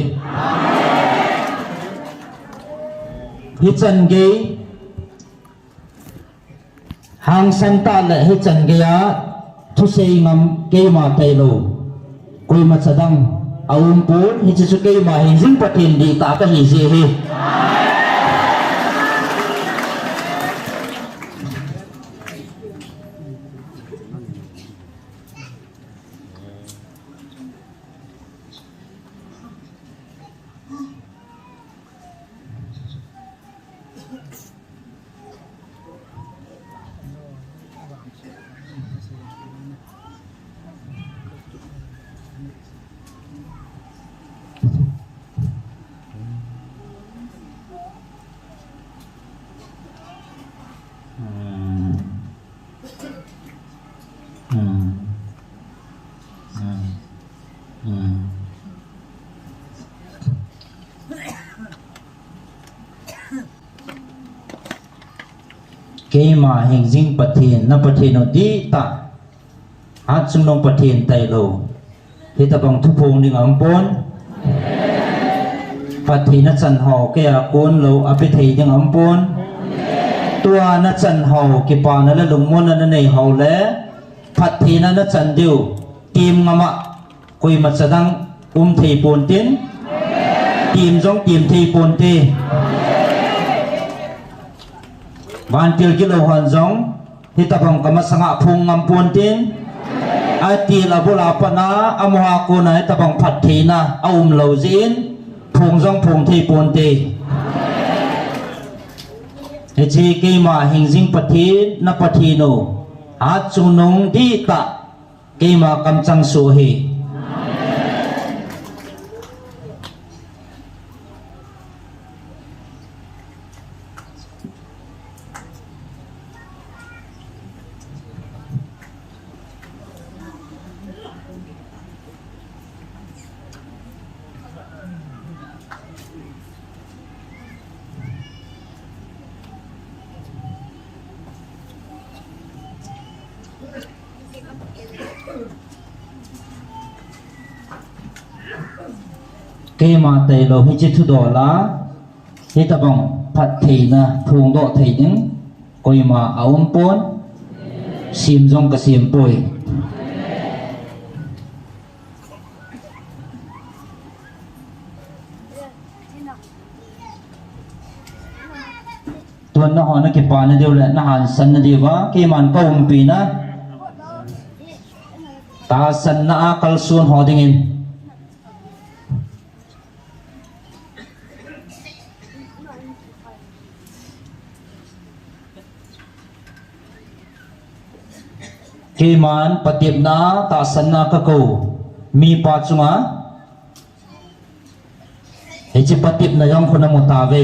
Hichan gei Hangsan tah le hichan geiya thusei ngam keima tailou koimacha dang aumpon, hiche chu keima hingjing Pathen dihtah kahi jeh ahi. Keima hingjing Pathen, na Pathen u dihtah. Hatchungnung Pathen tailou. Hitabang thuphong ding aumpon. Pathen na chan ho, keiya konlou, ape thei ding aumpon. Tua na chan ho, kipana le lungmonna na nei ho le, Pathen na na chan diu, tim ngama, koima chadang um thei pontin, tim jong tim thei ponte. Vantil gilou hon jong, hitabang kamasanga phong ngam pontin, atil abul a pat a, amaho a kona hitabang phattheina aumlou jeh in, phong jong phong thei ponte. Hiche keima hingjing Pathen, na Pathen u, hatchungnung dihtah, keima kamchang soh ahi. Keima tailou hiche thudol a, hitabang phattheina phongdoh thei ding, koima aumpon, sem jong kasem poi. Tun nangho na kipana diu le na hansanna diuva, keiman kaumpi na. Tahsanna a kalson ho dingin. Keiman patepna tahsanna kakou mipa chunga. Hiche patepna jong khu namu tauve.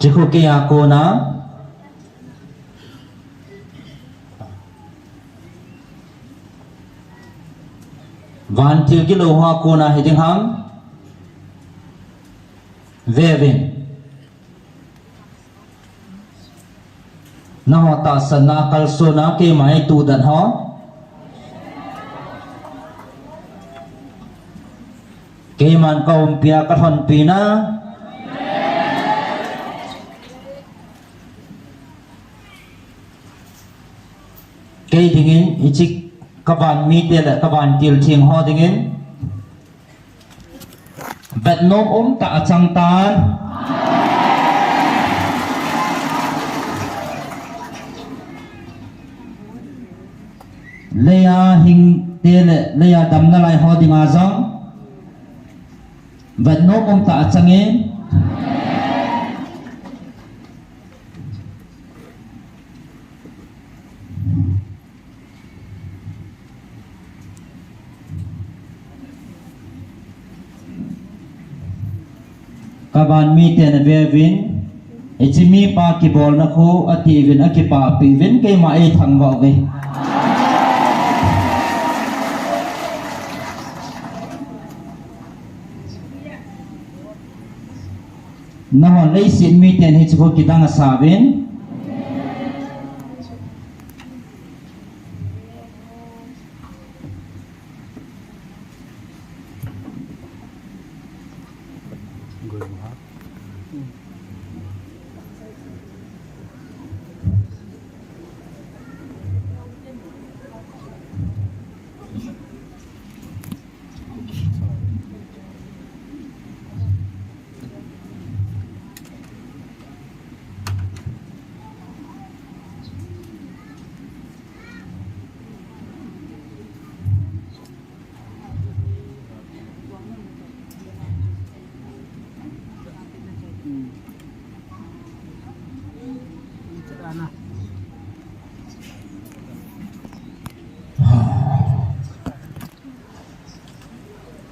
Hiche khu keiya kona. Vantil gilou ho a kona hiding ham. Veuvin. Nangho tahsanna kalsonna keima eitudan ho. Keiman kaumpia kalhonpina. Kei dingin, hiche kavan mite le kavantil theng ho dingin. Vetnom umtah a chang tan. Leiya hingte le leiya damna lai ho dinga jong. Vetnom umtah a changin. Kavan miten aveuvin, hiche mipa kibolna khu atiuvin, akipahpiuvin, keima eithangvah uve. Nahon leiset miten hiche khu kidang asauvin.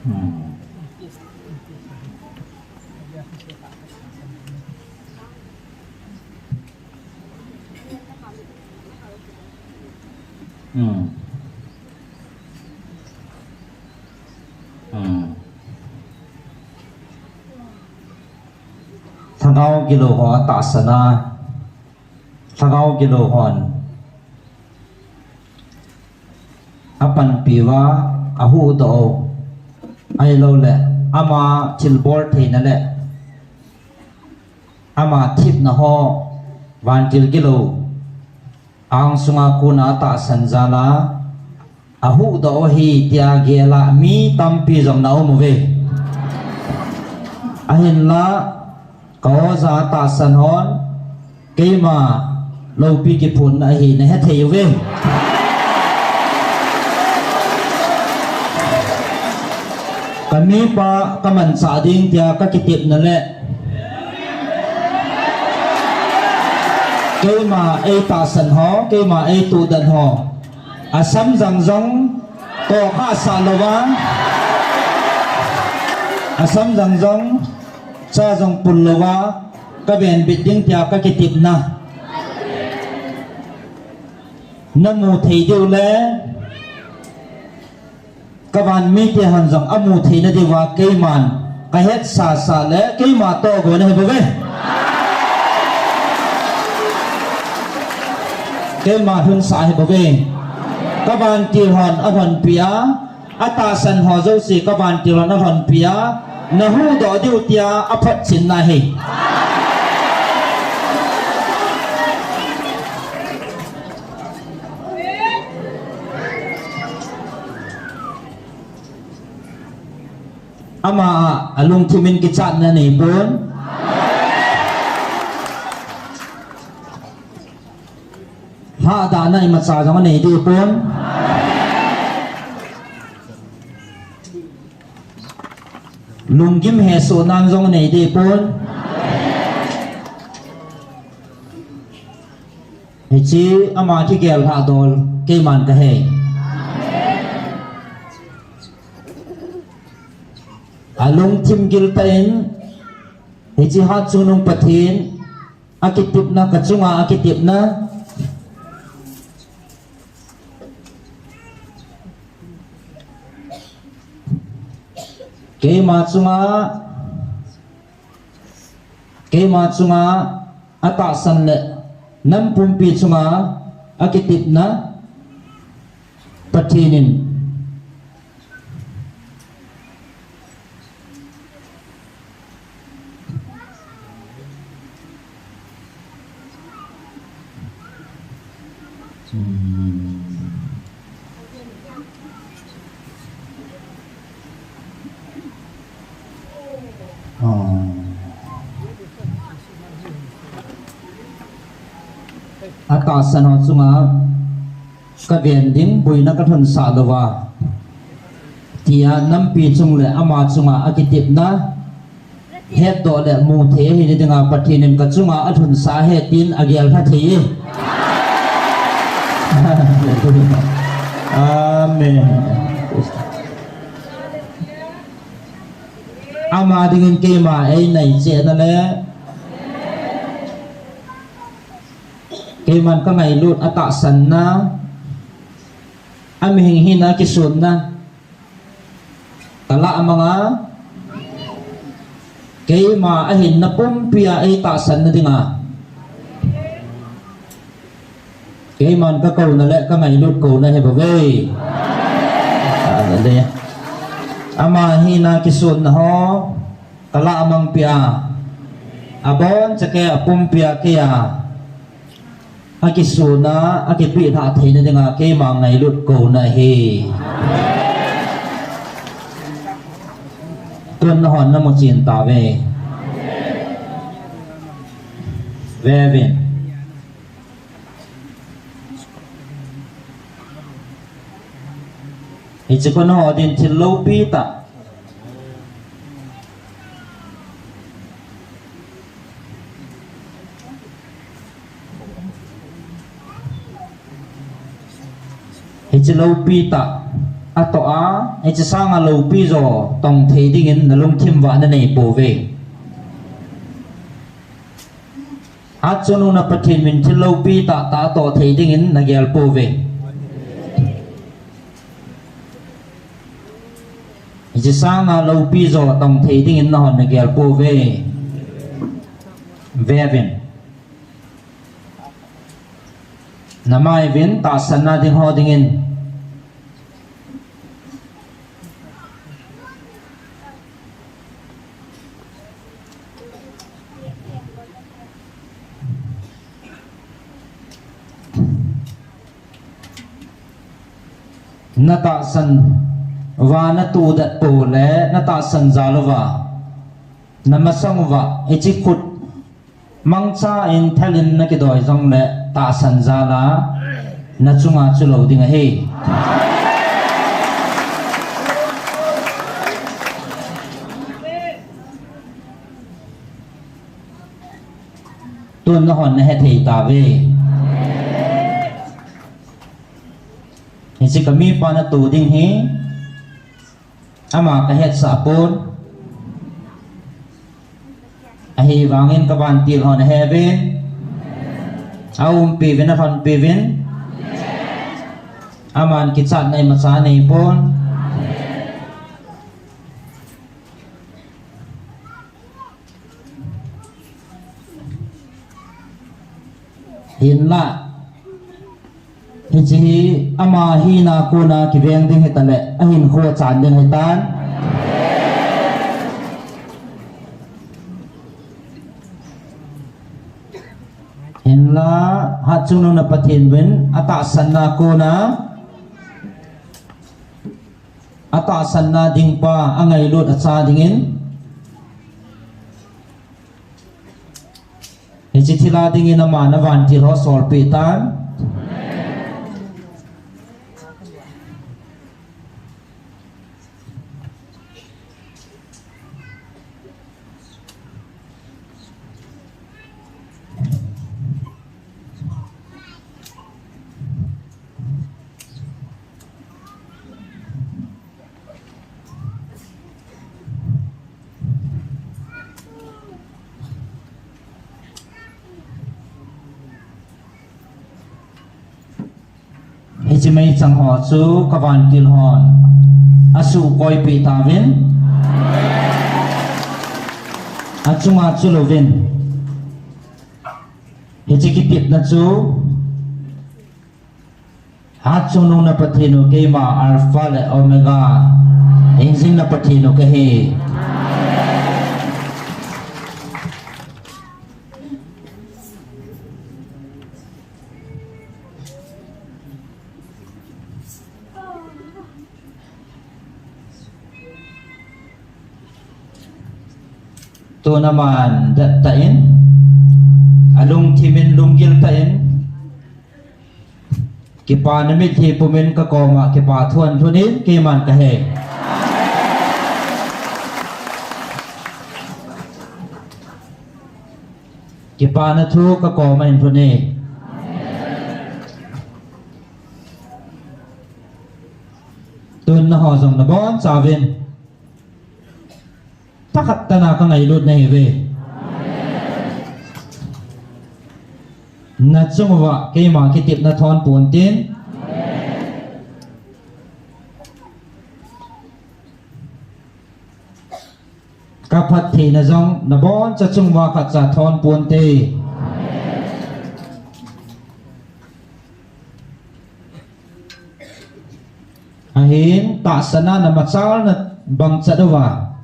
Hmm. Hmm. Hmm. Lhagao gilou ho atahsan a, lhagao gilou hon apanpi uva, ahuhdoh u, ahilouleh ama thilbol theina le ama thepna ho, vantil gilou angsunga kona atahsan jal a ahuhdoh u ahi tia gel a mi tampi jong ana um uve. Ahinla, ka oja tahsan hon keima loupi kiphutna ahi na hethei uve. Ka mipa ka manchah ding tia ka kitepna le keima eitahsan ho, keima eitohdan ho, asam jang jong tohkhah sah louva, asam jang jong cha jong pul louva, ka venbit ding tia ka kitepna, namu thei diu le ka van mite hon jong amu theina diuva keiman ka hetsah sah le keima tohgon ahi bouve. Keima lhunsah ahi bouve. Ka vantil hon alhonpi a, atahsan ho jouse ka vantil hon alhonpi a, nahuhdoh diu tia aphotchenna ahi. Ama a, alungthim in kichatna anei pon. Lhahdahna imacha jong anei deh pon. Lunggim hesohna jong anei deh pon. Hiche ama kigel lhah dol keiman kahei. Alungthim gil tah in, hiche hatchungnung Pathen akitepna, ka chunga akitepna, keima chunga, keima chunga atahsan le nam pumpi chunga akitepna, Pathen in Atahsan ho chunga kaven ding, boina kalhunsah louva, tia nampi chung le ama chunga akitepna hetdoh le mu thei ahina dinga Pathen in ka chunga alhunsah ahi tin agel lha thei e. Amen. Ama dingin keima einaichehna le keiman kangailut atahsanna, amihing hina kisonna kalah manga, keima ahinna pumpia eitahsanna dinga keiman kakouna le kangailut kouna ahi bouve. Hallelujah. Ama hina kisonna ho kalah mangpia, aboncha kei a pumpia keiya akisonna, akipeh lhah theina dinga keima ngailut kouna ahi. Tun nahon namu chen tauve. Vevin. Hiche kon ho din thil loupi tah. Hiche loupi tah. Atoh a, hiche sanga loupi jo tong thei dingin nalungthim uva nanei pouve. Hatchungnung na Pathen min thil loupi tahtah atoh thei dingin nagel pouve. Hiche sanga loupi jo tong thei dingin nahon nagel pouve. Veuvin. Namai uvin, tahsanna ding ho dingin. Natahsan uva natudet pou le, natahsan jal uva namasang uva hiche khut mangcha in thal in nakidoi jongle tahsan jal a nachunga chu lou ding ahi. Tun nahon nahethei tauve. Hiche kamipa natoh ding hi ama kahetsah pon. Ahivangin kavantil hon aheuvin, aumpi uvin, alhonpi uvin. Aman kichatna imacha aneipon. Hinla, hiche hi ama hina kona kiveng ding hitaleh, ahinkho chan ding ahitan. Hinla, Hatchungnung na Pathen uvin atahsanna kona atahsanna dingpa angailut acha dingin, hiche thil a dingin aman avantil ho solpeh tan. Hiche meichang ho chu kavantil hon asuhkoipeh tauvin, achunga chu louvin, hiche kitepna chu Hatchungnung na Pathen u, keima Alpha le Omega, hingjing na Pathen u kahi. Tun aman dettah in, alungthim in, lunggil tah in, kipana mitlhi pumin kakoma kipa thu ahinlhun in, keiman kahe. Kipana thu kakoma ahinlhun e. Tun nangho jong nabonchauvin, thakhat tah a kangailutna ahiuve. Nachung uva keima kitepna thonpon tin, kaphattheina jong naboncha chung uva khatcha thonpon te. Ahin tahsanna namachalna bangchat uva,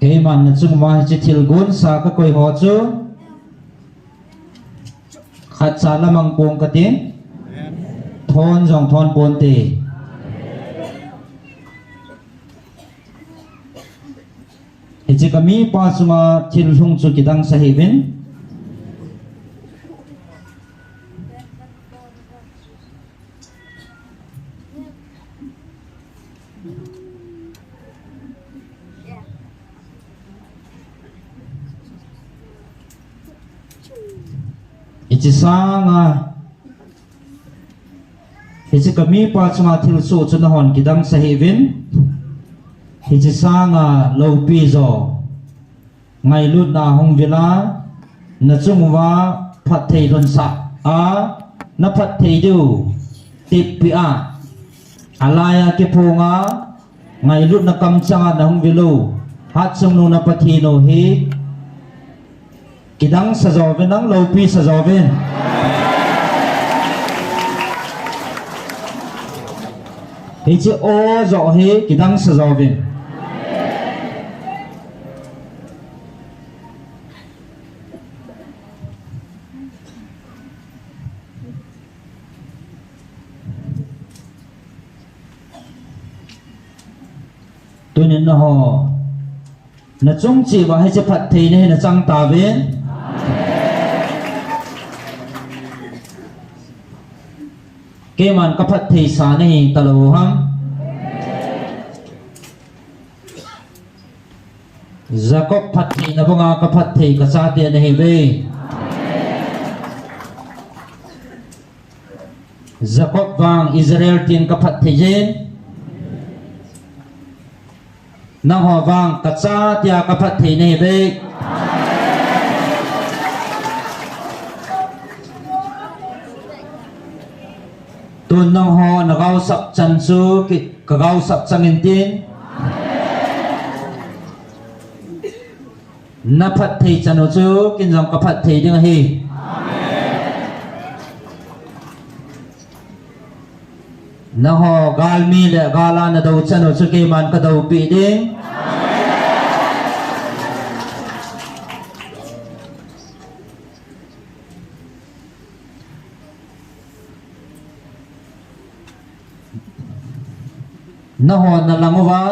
keiman nachung uva hiche thil gonsa kakoi ho chu khatcha lamang pong katin, thon jong thonpon te. Hiche kamipa chunga thil lhung chu kidang sa hih uvin. Hiche sanga Hiche kamipa chunga thilsoh chu nahon kidang sa hih uvin. Hiche sanga loupi jo ngailutna hung vil a, nachung uva phatthei lhonsah a, naphatthei diu teppi a, alai a kiphong a, ngailutna kamchanga nahung vil u, Hatchungnung na Pathen u hi kidang sa jo uvin, nang loupi sa jo uvin. Hiche o jo hi kidang sa jo uvin. Tunin naho nachung cheh uva hiche phattheina hi nachang tauvin. Keiman kaphatthei sa nahi talou ham? Jacob phattheina banga kaphatthei kachate nahiuve. Jacob vang Israel tin kaphatthei jin, nangho vang kachatea kaphatthei nahiuve. Tun nangho nagaosap chan chu ki, kagaosap chang intin. Naphatthei chan u chu ken jong kaphatthei ding ahi. Nangho galmi le gal a nadou chan u chu keiman kadoupeh ding. Nangho nalang uva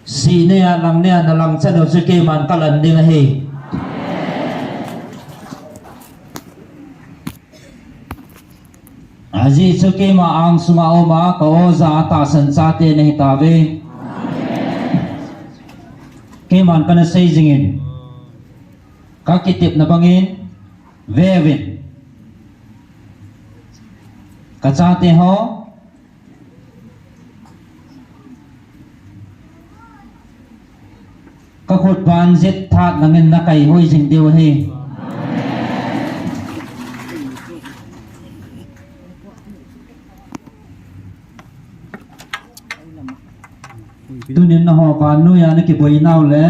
sih nia lang nia nalang chan u chu keiman kalan ding ahi. Ajeh chu keima angsunga uma ka-o ja tahsan chate nahitauve. Keiman kana sei jingin, kakitepna bangin, veuvin, kachate ho, kakhut ban jet tha nangin nakaihoi jing diu ahi. Tunin nangho vannoiya nakiboi nau le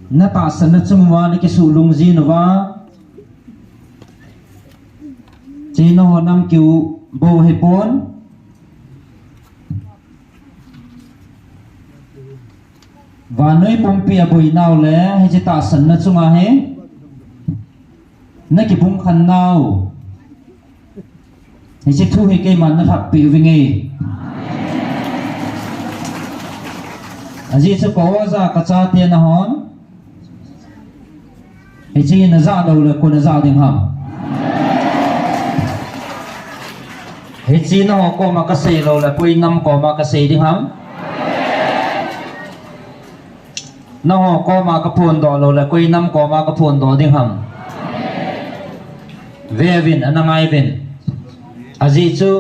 natahsanna chung uva nakisuh lungjin uva, hiche nangho nam kiu bou hipon, vannoi pumpia boi nau le hiche tahsanna chunga hi nakibung khan nau, hiche thu hi keiman nalhahpeh uvinge. Ajeh chu ka-o ja kachate nahon hiche najah lou le koi najah ding ham? Hiche nangho koma kasei lou le koi nam koma kasei ding ham? Nangho koma kaphondoh lou le koi nam koma kaphondoh ding ham? Veuvin, ana ngaiyuvin. Ajeh chu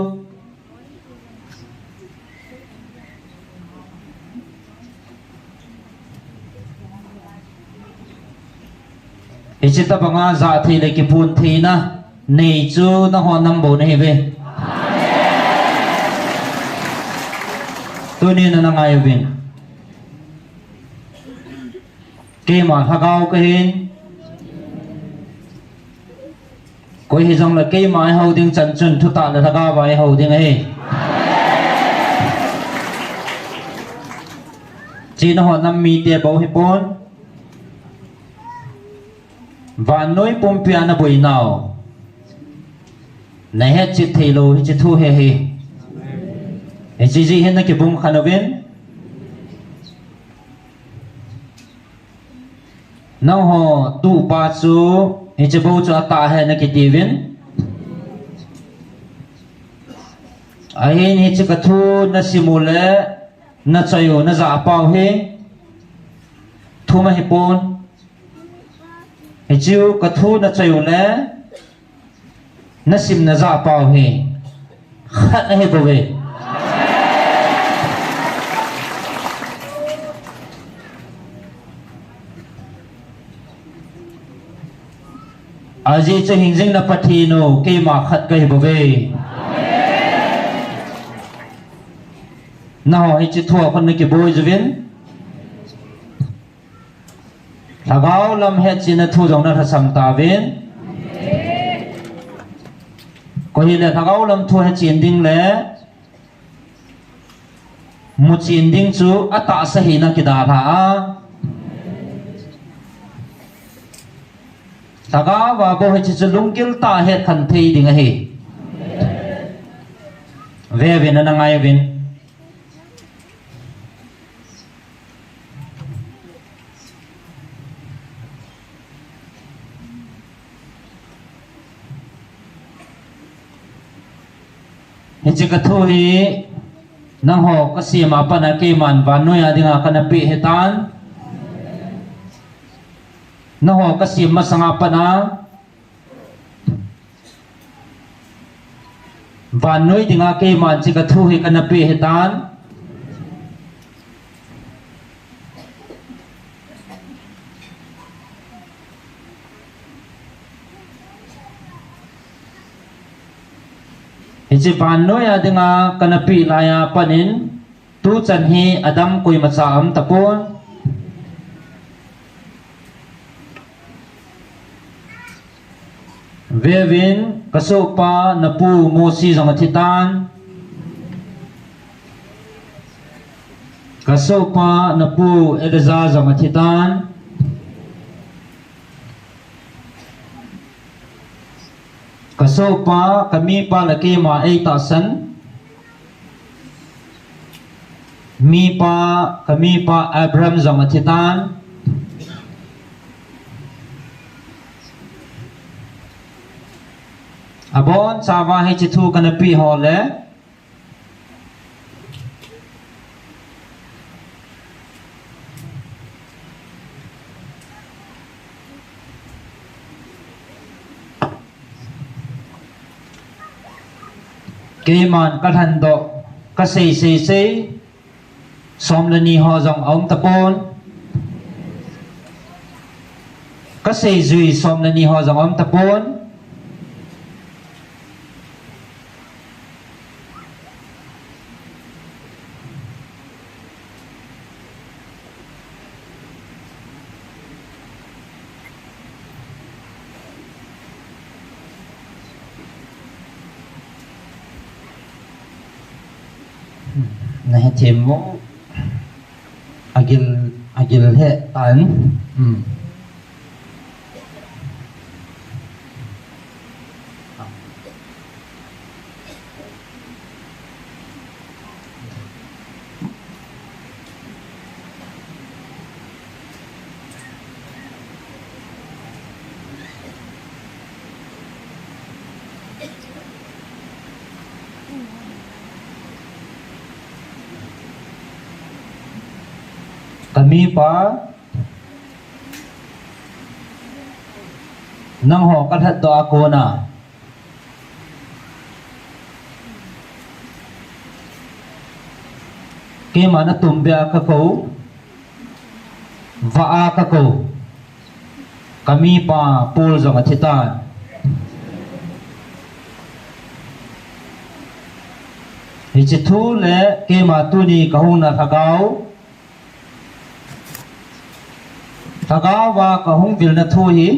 hiche tobanga jahthei le kiphontheina nei chu nangho nam bou nahiuve. Tunin ana ngaiyuvin. Keima lhagao kahin. Koi hijongle keima eihou ding chan chun thutah le lhagao a eihou ding ahi. Hiche nangho nam mite bou hipon, vannoi pumpia naboi nau, nahetchet theilou hiche thu hi ahi. Hiche jeh hin nakibung khan uvin. Nangho tuhpa chu hiche bou chu atah ahi nakitiuvin. Ahin hiche kathu nasim u le nachoi u najahpau hi thum ahipon. Hichu ka thu na choi u le, na sim na ja pau hi khat ahi bouve. Ajeh chu hingjing na Pathen u, keima khat kahi bouve. Nangho hiche thu a kon na kiboi jiuvin. Lhagao lam hetchen na thu jong na lhasam tauvin. Koi hile lhagao lam thu hetchen ding le muchen ding chu atahsa hina kidalha a. Lhagao a bou hiche chu lunggil tah a hetkhen thei ding ahi. Veuvin ana ngai uvin. Hiche ka thu hi nangho ka sem a pat a keiman vannoi a dinga kana peh ahitan. Nangho ka sem masang a pat a vannoi dinga keiman hiche ka thu hi kana peh ahitan. Hiche vannoi a dinga kana peh laiya pat in, tuchan hi adam koimacha aum tapon. Veuvin, ka sohpa na pu Mosi jong athi tan. Ka sohpa na pu Eleazar jong athi tan. Ka sohpa, ka mipa le keima eitahsan mipa, ka mipa Abraham jong athi tan. Abonchauva hiche thu kana peh ho le, keiman ka lhandoh, ka sei sei sei, som le ni ho jong aum tapon. Ka seijui som le ni ho jong aum tapon. Na hethem mo? Agil, agil he tan. Hmm. Ka mipa, nangho ka lhatdoh a kona, keima na tumbeh a ka kou, vah a ka kou, ka mipa Paul jong athi tan. Hiche thu le keima tuni ka hung na lhagao, lhagao a ka hung vilna thu hi,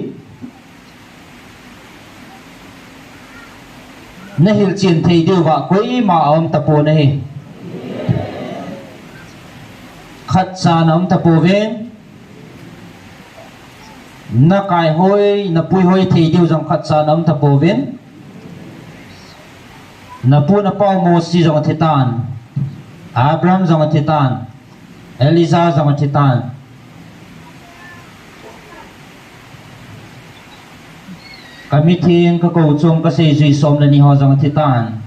na hilchen thei diuva koima aum tapon ahi. Khatcha na um tapouvin, na kaihoi, na puihoi thei diu jong khatcha na um tapouvin. Na pu na pau Mosi jong athi tan, Abraham jong athi tan, Elijah jong athi tan. Ka mitheng, ka kou chom, ka seijui som le ni ho jong athi tan.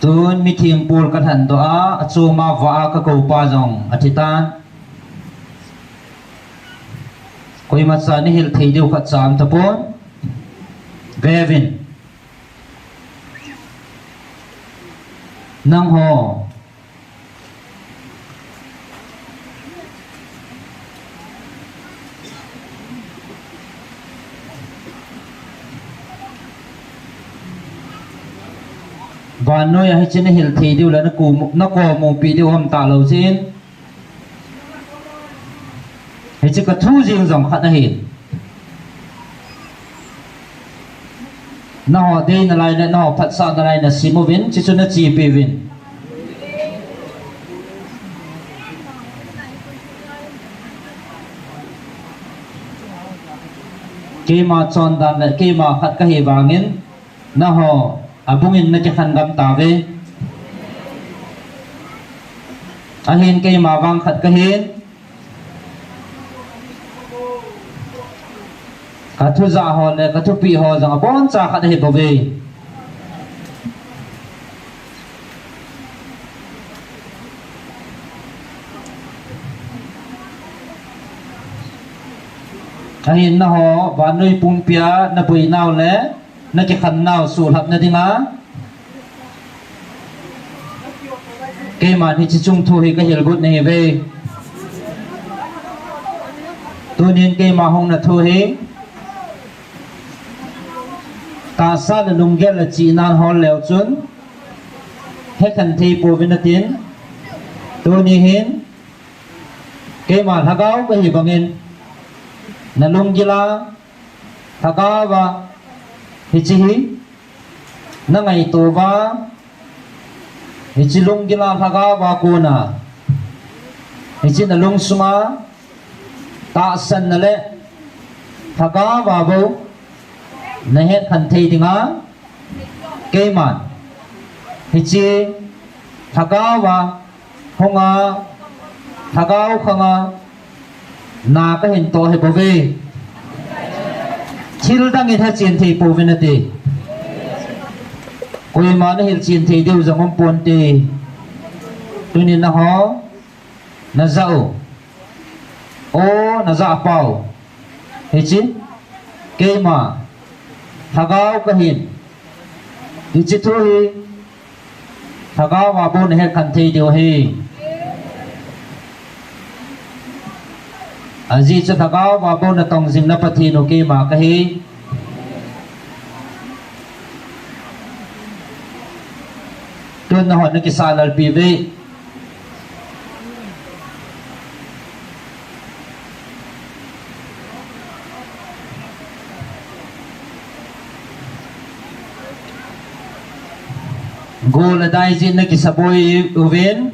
Tun Mitheng pol kalhan doh a, achom a vah a kakou pa jong athi tan. Koima cha nahil thei diu khat cha aum tapon. Veuvin. Nangho. Vannoi a hiche nahil thei diu le nakou, nakou mupi diu ham talou jin. Hiche kathu jing jong khat ahi. Nangho deina lai le nangho phatsahna lai nasim uvin, chuchu nachepi uvin. Keima chondan le keima khat kahi vangin, nangho abungin nakikhen gam tauve. Ahin keima vang khat kahin. Kathu jah ho le kathu peh ho jong abon cha khat ahi bouve. Ahin nangho vannoi pumpi a naboinau le nakikhen nau suhlhap na dinga. Keiman hiche chung thu hi kahil got nahiuve. Tunin keima hung na thu hi. Tahsa le lunggel le chihnan hol leu chun. Hekhen thei pouvin atin. Tuni hin. Keima lhagao kahi bangin. Nalunggil a. Lhagao a. Hiche hi. Nangaito uva, hiche lunggil a lhagao a kona, hiche nalungsunga, tahsanna le lhagao a bou, nahet khen thei dinga, keiman, hiche lhagao a, Hunga, lhagao khanga, na kahin toh hi bouve. Thil dangin hechen thei pouvin ati. Koima nahil chen thei diu jong um ponte. Tunin nangho, najah u. O, najah pau. Hiche, keima, lhagao kahin. Hiche thu hi, Lhagao a bou nahet khen thei diu ahi. Ajeh chu lhagao a bou natong jing na Pathen u keima kahi. Tun nahon nakisah lalpi uve. Gol le dai jin nakisaboi uvin.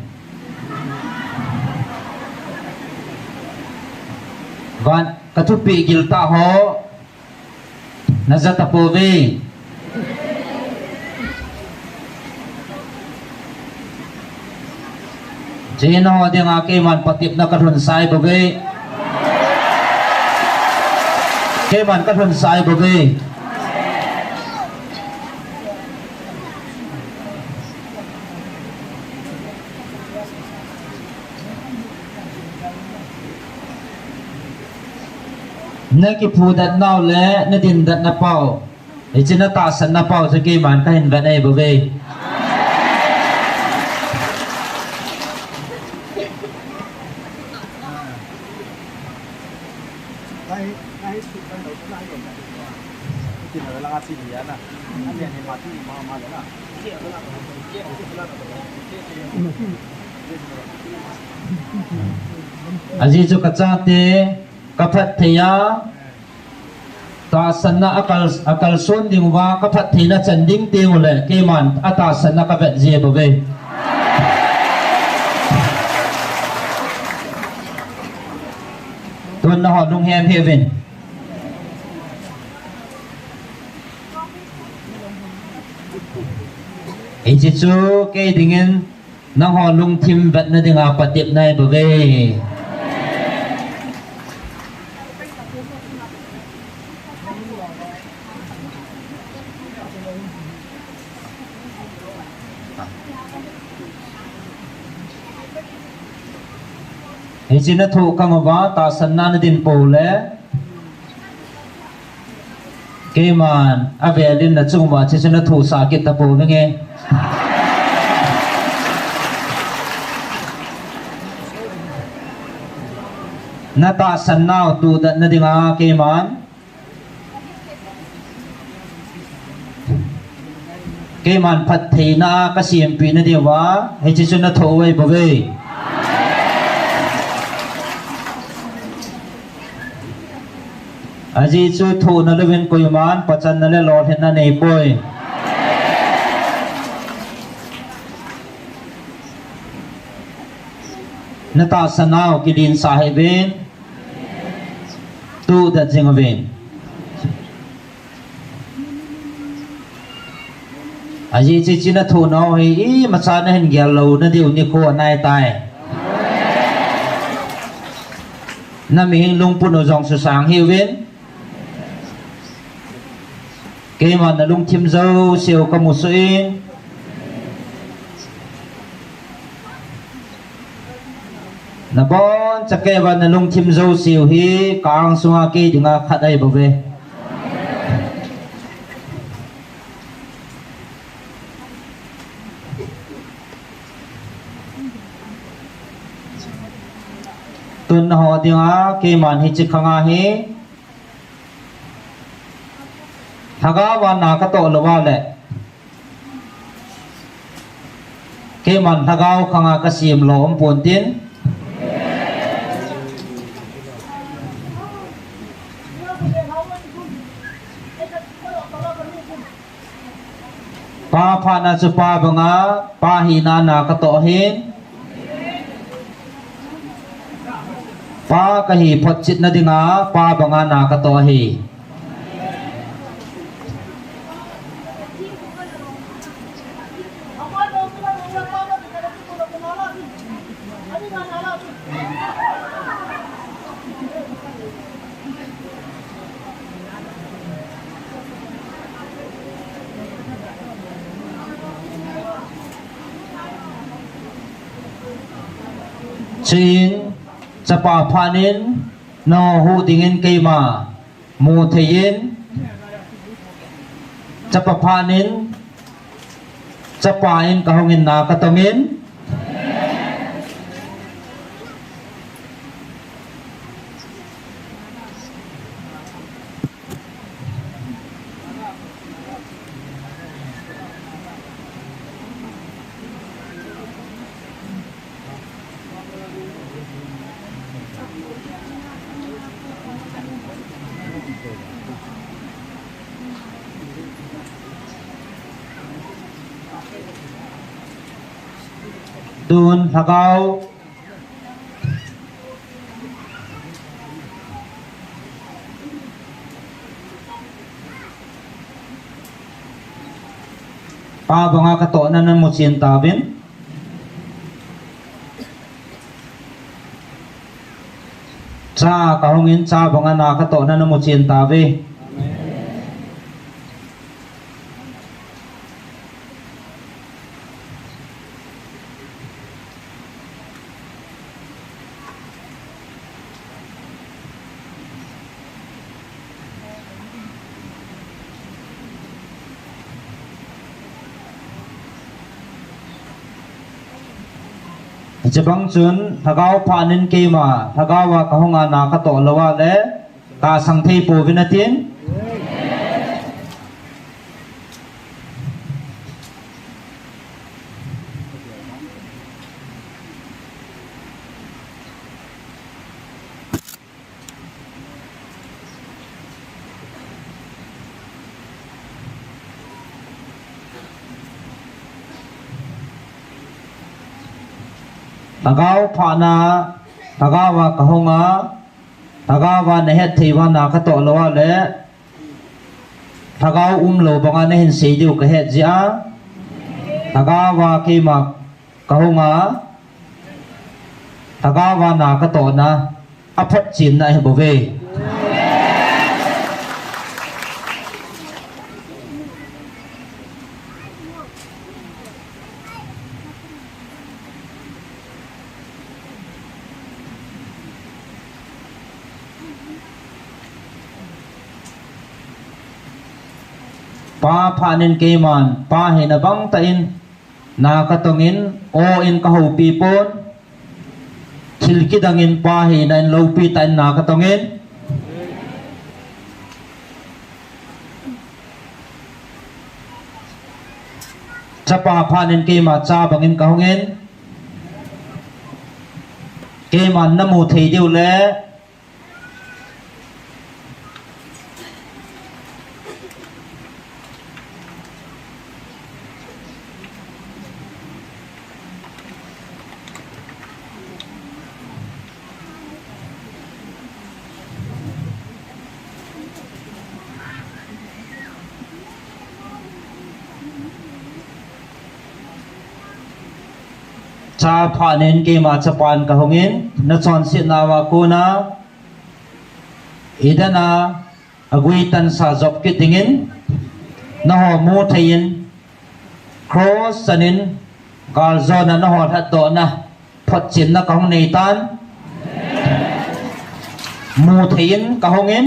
Van ka thupi gil tah ho. Najah tapouve. Chihna ho dinga keiman patepna kalhunsah bouve. Keiman kalhunsah bouve. Nakiphudatnau le nadindatna pau. Hiche natahsanna pau chu keiman kahin vet ahi bouve. Ajeh chu kachate kaphatthei a, tahsanna akal, akalson diuva kaphattheina chan ding teng uleh keiman atahsanna kavet ji bouve. Tun nahon lunghem hih uvin. Hiche chu kei dingin nangho lungthim vetna dinga patepna ahi bouve. Hiche nathoh khang uva tahsanna nadin pou le, keiman avelin nachung uva hiche chu nathohsah kit tapou vinge. Natahsan nau tohdatna dinga keiman Keiman phattheina a kasempeh nadiuva, hiche chu nathoh u ahibouve. Ajeh chu thohna louvin koiman pachanna le lolhinna neipoi. Natahsan nau kilensah hih uvin. Tohdat jing uvin. Ajeh chu hiche nathoh nau hi imacha nahin gel lou nadiu nikho anaitai. Namihem lungput u jong susang hih uvin. Keiman nalungthim jouseu kamusoh in. Nabonchauva nalungthim jouseu hi ka-angsunga kei dinga khat ahibouve. Tun nangho dinga keiman hiche khanga hi lhagaova na katoh louva le keiman lhagao khanga kasem lou umponte. Pa phatna chu pa banga, pa hina na katoh ahin. Pa kahi photchetna dinga, pa banga na katoh ahi. Chuin, chapa phatnin, nahuh dingin keima mu theiyin, chapa phatnin, chapa in kahungin na katongin. Tun lhagao pa banga katohna namu chen tauvin. Cha kahungin cha banga na katohna namu chen tauve. Hiche bang chun lhagao phatnin keima lhagaova kahunga na katoh louva le kasang thei pouvin atin. Lhagao phatna, lhagaova kahunga, lhagaova nahet thei uva na katoh louva le lhagao umlou banga nahin sei diu kahet jeh a, lhagaova keima kahunga, lhagaova na katohna aphotchenna ahibouve. Pa phat in keiman, Pa hina bang tah in na katong in, aw in kahoupi pon, thil kidang in Pa hina in loupi tah in na katong in. Chapa phat in keima cha bang in kahung in. Keiman namu thei diu le. Cha phat in keima chapan kahung in, nachonsetna uva kona, Eden a agui tansa jop kit dingin, nangho mu thei in, cross chan in, galjona nangho lhatdohna, photchenna kahung nei tan, mu thei in kahung in,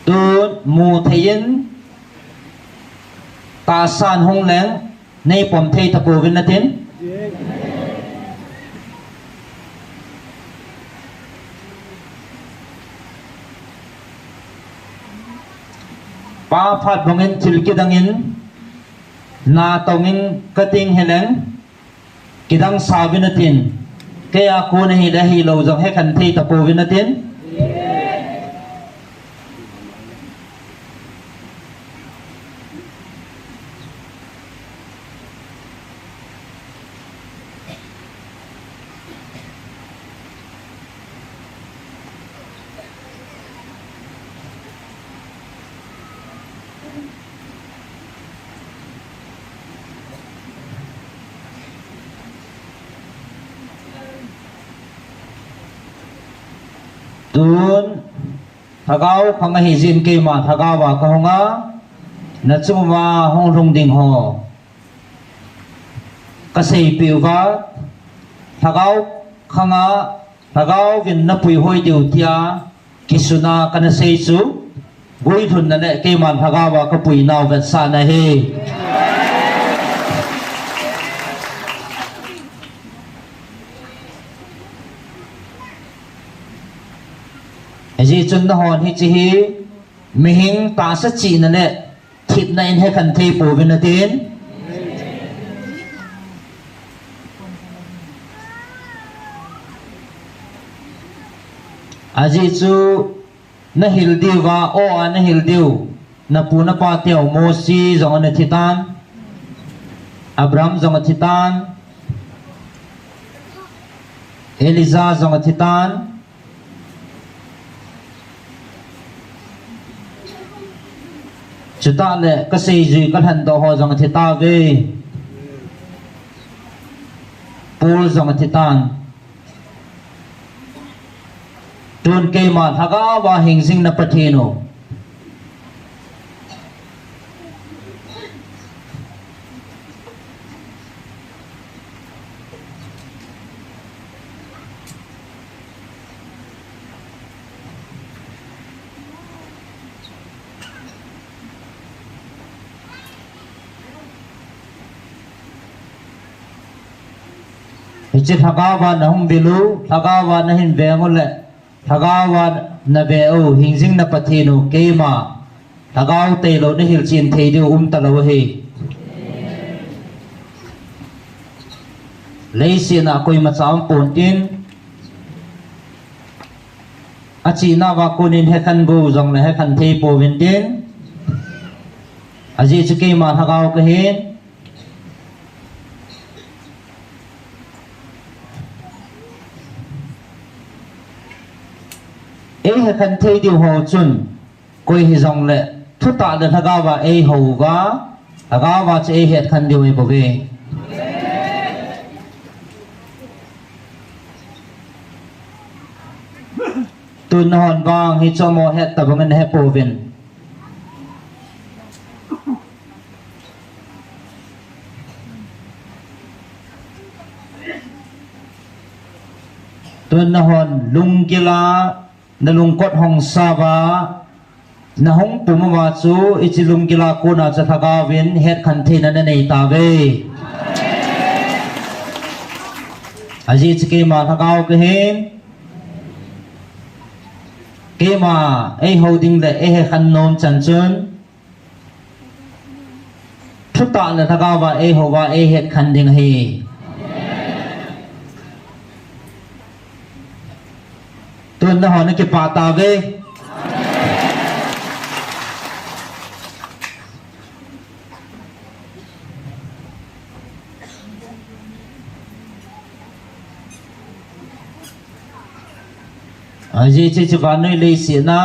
tun mu thei in, tahsan hung leng, neipom thei tapouvin natin. Pa phat bang in thil kidang in, na tong in kating hileng, kidang sauvin natin. Keia kon ahile hilou jong hekhen thei tapouvin natin. Tun, lhagao khang ahi jin keima lhagao a kahung a, nachung uva hung lhung ding ho kaseipeh uva, lhagao khang a, lhagao vin napui hoi diu tia, kisuna kana sei chu, guilhunna le keima lhagao a kapui nau vetsahna ahi. Ajeh chun nahon hiche hi, mihem tahsa chihna le thepna in hekhen thei pouvin natin. Ajeh chu nahil diuva, aw a nahil diu, napu napa teu Mosi jong ana thi tan, Abraham jong athi tan, Elijah jong athi tan, chutah le kaseijui kalhendoh ho jong athi tauve. Paul jong athi tan. Tun keima lhagao a hingjing na Pathen u. Hiche lhagao a nahung vil u, lhagao a nahin veng u le, lhagao a nave u, hingjing na Pathen u, keima lhagao tailou nahilchen thei diu umtalou ahi. Leiset a koimacha umpon tin, achihna uva konin hekhen go jongle hekhen thei pouvin tin, ajeh chu keima lhagao kahin, eihekhen thei diu ho chun, koi hijongle, thutah le lhagao a eihou uva, lhagao a chu eihetkhen diu ahibouve. Tun nahon vang hiche mo het tabang in hepouvin. Tun nahon lunggil a, nalungkot hong sah uva, nahung pum uva chu, hiche lunggil a kona chu Lhagao vin hetkhen theina nanei tauve. Ajeh chu keima Lhagao kahin, keima eihou ding le eihekhen nom chan chun, thutah le Lhagao va eihou va eihetkhen ding ahi. Tun nahon nakipah tauve. Ajeh chu hiche vannoi leiset a,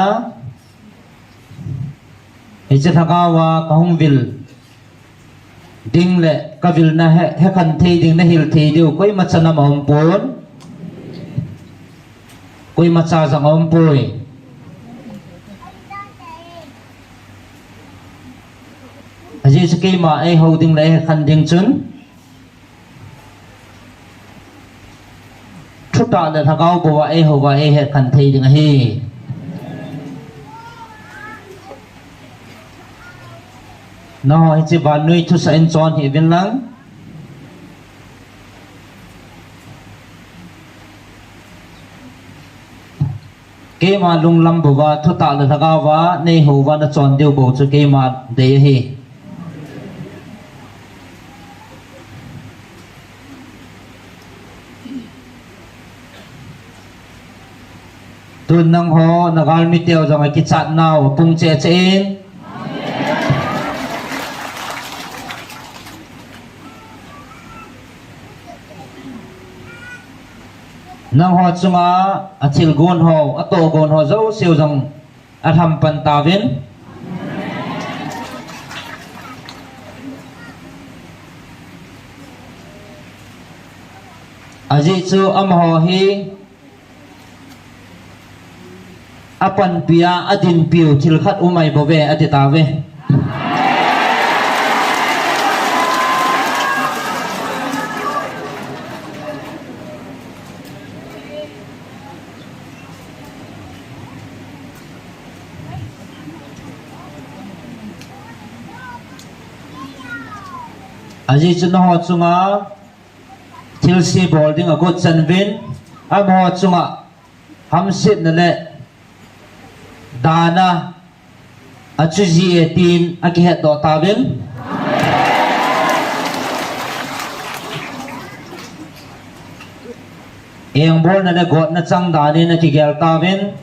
hiche Lhagao a kahung vil ding le kavilna he, hekhen thei ding, nahil thei diu koima cha nam aumpon. Koima cha jong aumpoi. Ajeh chu keima eihou ding le eihekhen ding chun, thutah le Lhagao bou a eihou va eihetkhen thei ding ahi. Nangho hiche vannoi thusah in chon hih uvin lang, keima lunglam bou va thutah le Lhagao va neihou va nachon diu bou chu keima dei ahi. Tun nangho nagalmi teu jong akichat nau apung cheh cheh in, nangho chunga athilgon ho, atohgon ho jouseu jong alham pan tauvin. Ajeh chu amaho hi apanpi a adinpiu thil khat um ahi bouve ati tauve. Ajeh chu nangho chunga thilse bol ding agot chan uvin, amaho chunga hamsetna le dana achuh ji e tin akihetdoh tauvin. Engbolna le gotna chang dan in akigel tauvin.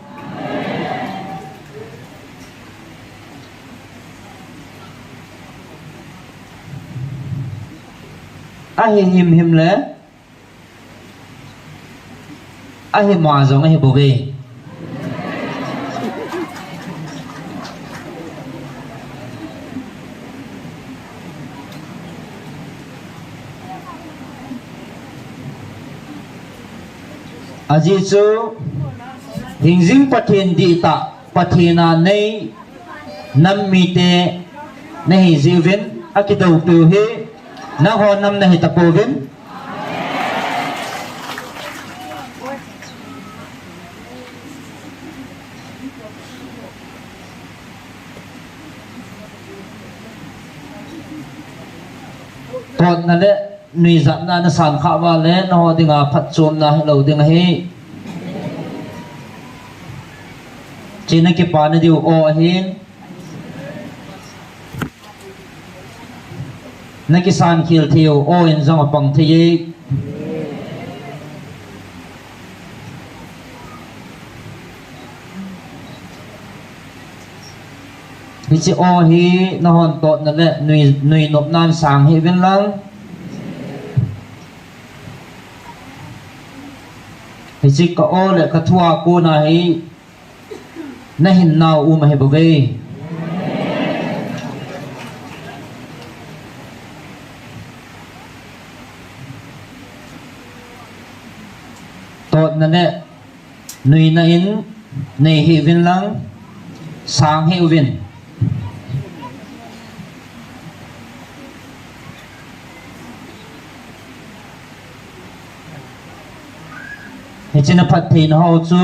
Ahi himhim le, ahima jong ahi bouve. Ajeh chu hingjing Pathen dihtah, Pathen a nei nam mite nahi jeh uvin, akidoupiu hi nangho nam nahi tapouvin. Totna le nuijatna nasan khah uva le nangho dinga phatchomna hilou ding ahi. Hiche nakipana diu aw ahin. Nakisan khel theiu aw in jong apang thei e. Hiche aw hi nahon totna le nui, nuinopnan sang hih uvin lang. Hiche ka aw le ka thu a kona hi nahinnau um ahi bouve. Totna le nuina in nei hih uvin lang, sang hih uvin. China phattheina ho chu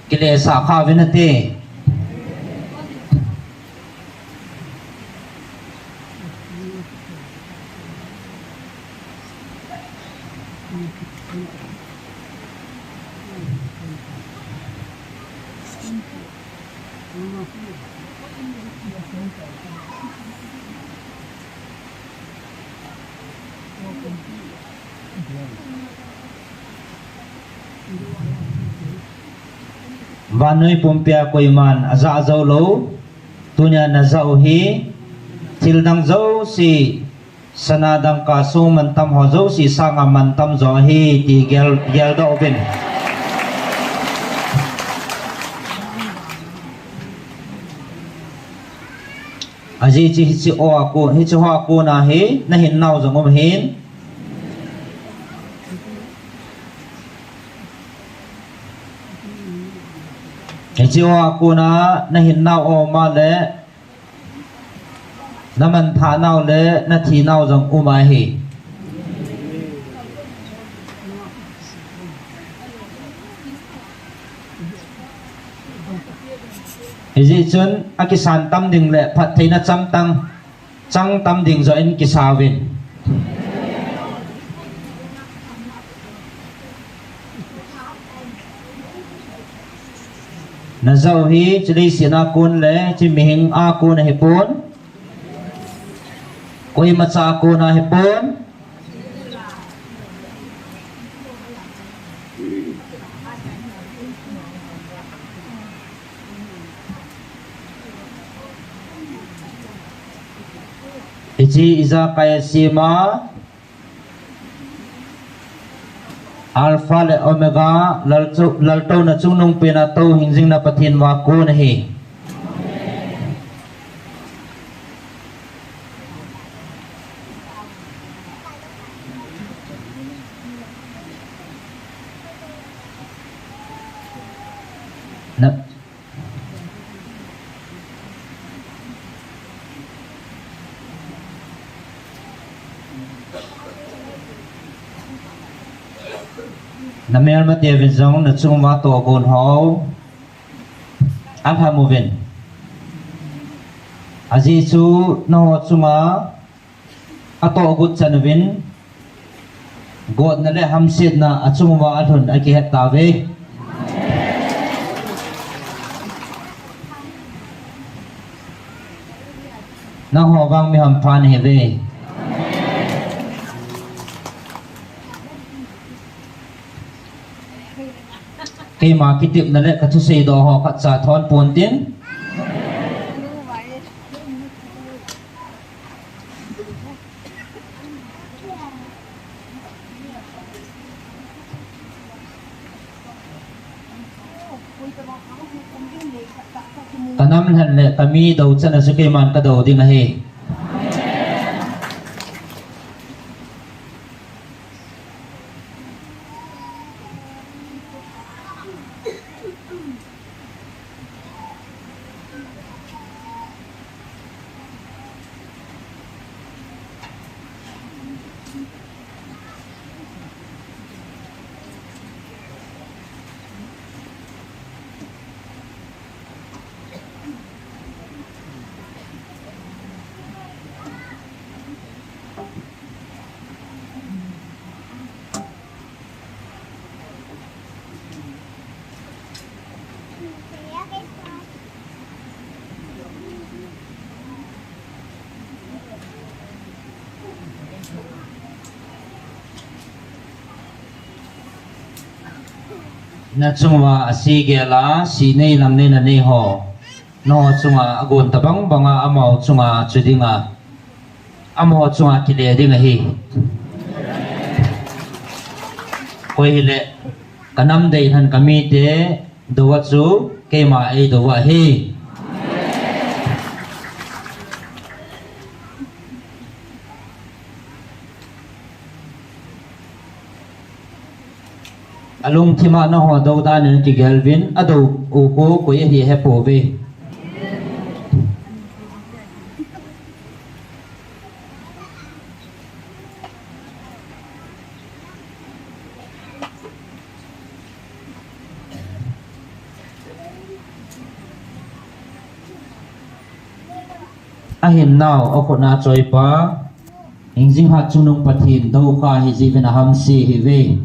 kile sah kha uvin ati. Vannoi pumpia koiman ajah jou lou, tunia najah u hi thil dang jouse, sana dangka song mantam ho jouse sanga mantam jo ahi ti gel, geldoh uvin. Ajeh chu hiche ho a kon, hiche ho a kona hi nahin nau jong um ahin. Hiche ho a kona nahin nau um a le, namanthah nau le nathi nau jong um ahi. Hijeh chun akisan tam ding le phattheina chang tam, chang tam ding joh in kisa uvin. Najah u hi hiche leiset a kon le hiche mihem a kon ahipon, koimacha a kon ahipon. Hiche ijakai a sem a Alpha le Omega, laltouna chungnungpena touhing jingna Pathen a kon ahi. Na, namelma teuvin jong nachung uva tohgon ho alhamuvin. Ajeh chu nangho chunga atohgon chan uvin, gotna le hamsetna achung uva alhun akihet tauve. Nangho vang mi hampha nahiuve. Keima kitepna le kathusei doh ho khatcha thon pontin. Kanam lhen le kami dou chan a chu keiman kadou ding ahi. Nachung uva ase gel a, sinei lamnei nanei ho, nangho chunga agon tabang banga amaho chunga chu dinga, amaho chunga kile ding ahi. Koi hile, kanam dei lhen kamite dou a chu keima eidou ahi. Alungthim a nangho dou dan in kigel uvin, adou u khu koi ahi hepouve. Ahin nau, akhut na choipa, hingjing hat chungnung Pathen doukha hijeh uvin ahamse ahiuve.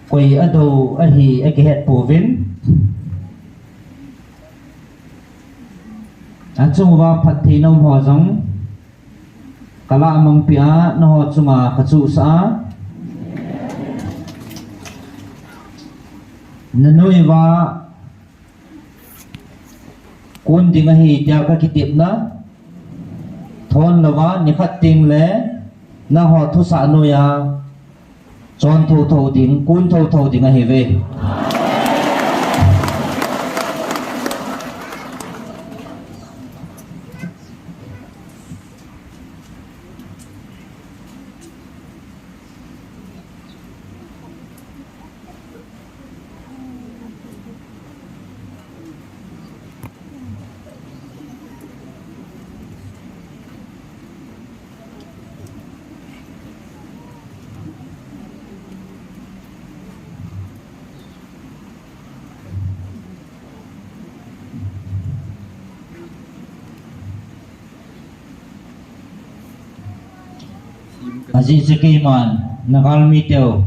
Koi adou ahi akihet pouvin. Achung uva phattheina um ho jong kalah mangpeh a, nangho chunga kachuhsah a. Nanoi uva kon ding ahi tia kakitepna thon louva, nikhat teng le nangho thusah noiya chon thotho ding, kon thotho ding ahiuve. Ajeh chu keiman nagalmi teu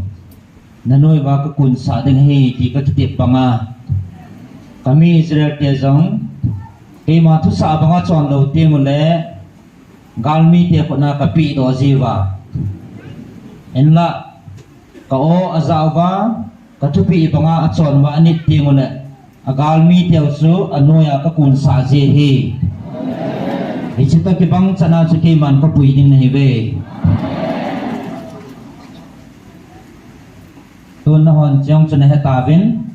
nanoi uva kakonsah ding ahi ti kakitep banga, kami Israel te jong keima thusah banga chon lou teng uleh galmi te khut na kapeh doh jiuva, hinlah ka-o ajah uva, kathupeh banga achon uva anit teng uleh agalmi teu chu anoiya kakonsah ji ahi. Hiche toh kibang chan a chu keiman kapui ding nahiuve. Tun nahon cheng chu nahetauvin.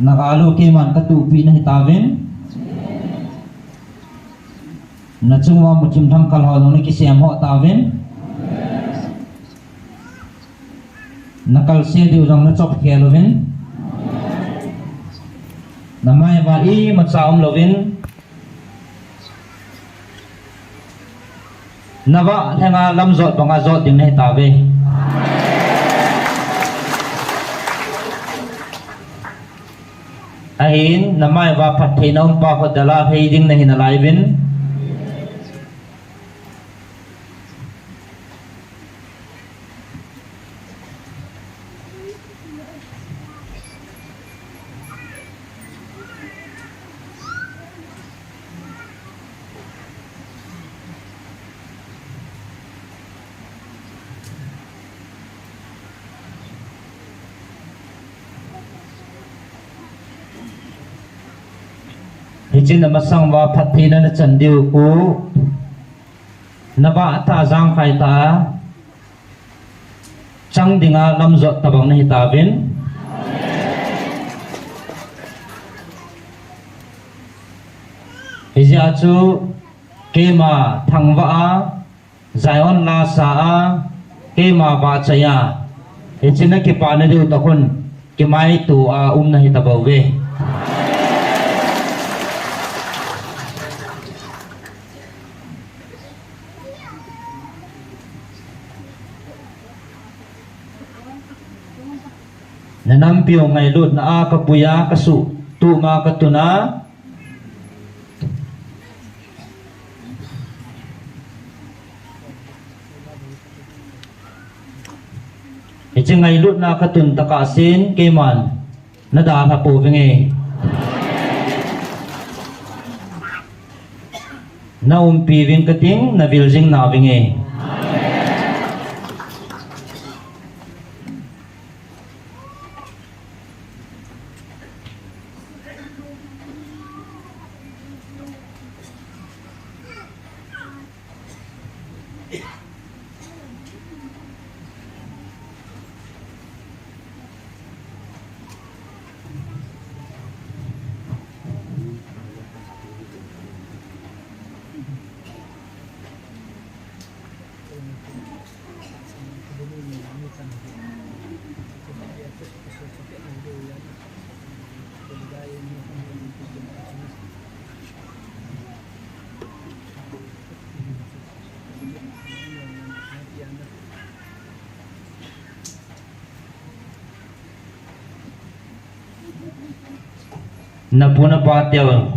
Nagal u keiman katuhpeh nahitauvin. Nachung uva muchim thangkal ho jong nakisem ho tauvin. Nakalse diu jong nachop khel uvin. Namai uva imacha umlouvin. Navah lhenga lamjot banga jot ding nahitauve. Ahin, namai uva phattheina umpa kho dalha hei ding nahi nalaiyuvin. Hichun namasang uva phattheina nachan diu khu, navah tah a jangkhai tah a chang dinga lamjot tabang nahitauvin. Hijeh a chu keima thangvah a, Zion lasa a, keima vahchoi a, hiche nakipana diu tah khun kimaito a um nahitabouve. Nanampiu ngailutna a kapui a, kasuhtup ma katun a, hiche ngailutna katun tah a sin keiman nadalha pouvinge. Naumpi ving kating, navil jing nauvinge. Napu napa teu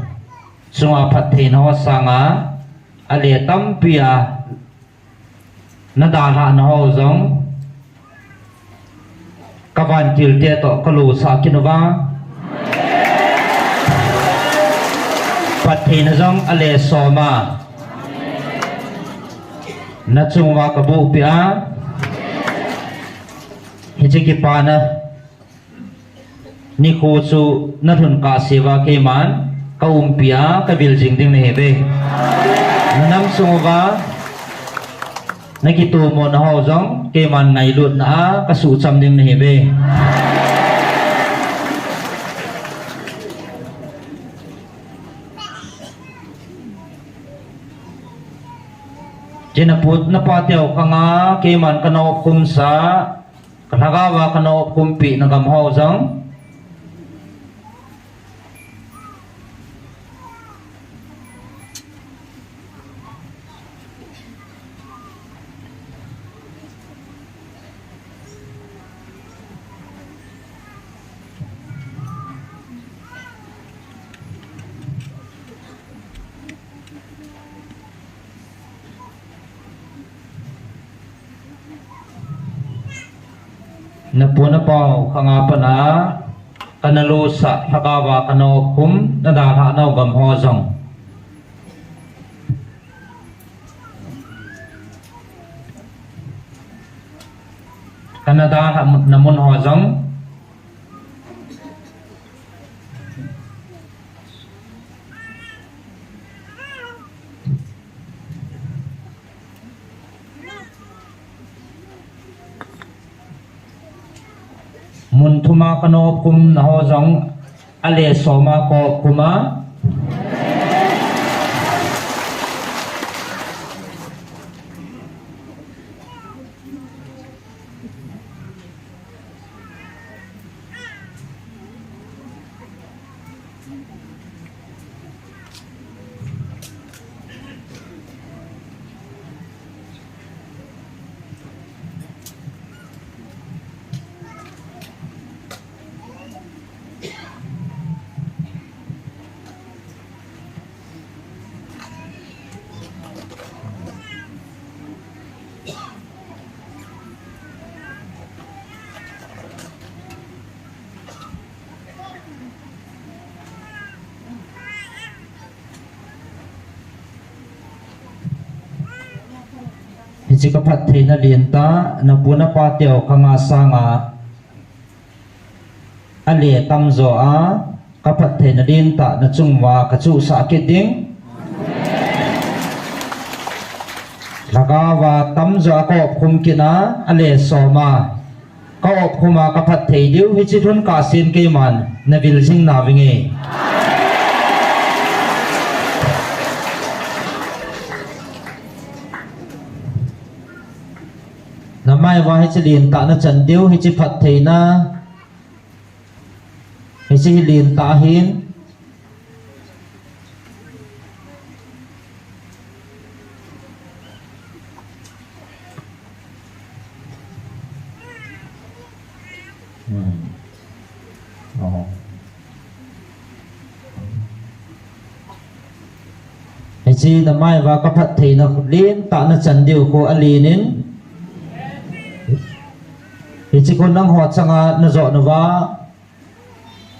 chunga phattheina ho sanga, ale tampi a nadalhah nau jong, kavantil te toh kalosah kit uva, phattheina jong ale soma, nachung uva kabuhpi a, hiche kipana nikho chu nalhun kahseuva keiman kaumpi a kavil jing ding nahiuve. Nanam sung uva nakitomo nau jong keiman ngailutna a kasuhcham ding nahiuve. Chule napu napa teu khanga keiman kana opkhumsa, kalhagao a kana opkhumpeh na gam ho jong. Napu napau khanga pat a kana losah lhagao a kana opkhum nadalhah nau gam ho jong. Kana dalhah mun, na mun ho jong. Mun thum a kana opkhum nau ho jong ale soma ka opkhum a. Hiche ka phattheina lentah, napu napa teu khanga sanga ale tamjo a, ka phattheina lentah nachung uva kachuhsah kit ding. Lhagao a tamjo a ka opkhum kit a, ale soma ka opkhum a ka phatthei diu, hiche lhun kahsen keiman navil jing navinge. Namai uva hiche lentah nachan diu, hiche phattheina, hiche hi lentah ahin. Hmm. Oh. Hiche namai uva ka phattheina lentah nachan diu khu alen in. Hiche khu nangho changa najot nauva,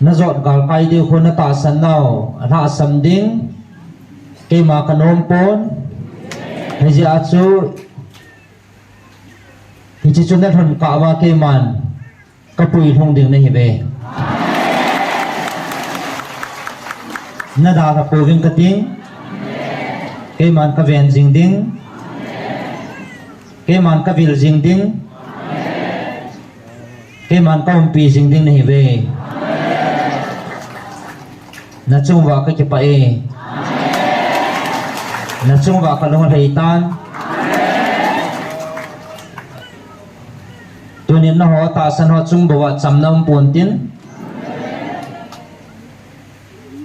najot galkai diu khu natahsan nau alhahsam ding. Keima kanom pon. Hijeh a chu, hiche chu nalhun kah uva keiman kapuilhung ding nahiuve. Nadalha pouving kating. Keiman kaven jing ding. Keiman kavil jing ding. Keiman kaumpi jing ding nahiuve. Nachung uva kakipah e. Nachung uva kalung alhai tan. Nangho tahsan ho chung bou a chamna um pontin.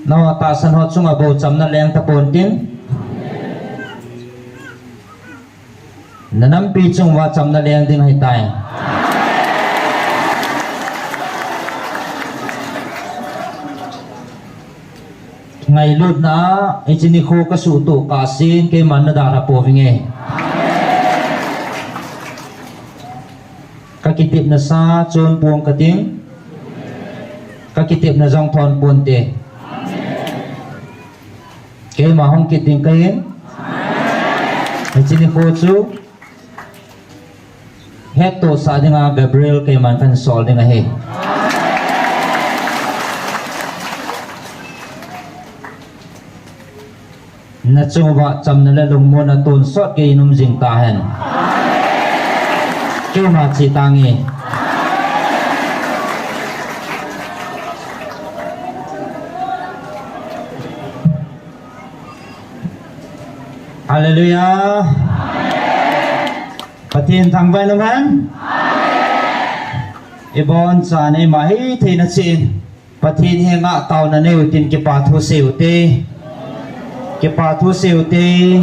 Nangho tahsan ho chunga bou chamna leng tapon tin. Nanampi chung uva chamna leng ding ahitai. Ngailutna, hiche nikho kasuhtoh kahsen, keiman nadalha pouvinge. Kakitepna sa chon pong kating. Kakitepna jong thon ponte. Keima hung kit ding kahin. Hiche nikho chu hettohsah dinga Gabriel keiman kahin sol ding ahi. Nachung uva chamna le lungmonna tonsot geiyin um jing tahen. Keima che tange. Hallelujah. Pathen thangvah in umhen. Ibon chan eima hitheina cheh in Pathen henga taona neiyu tin kipa thu seiyu te. Kipa thu seiyu te.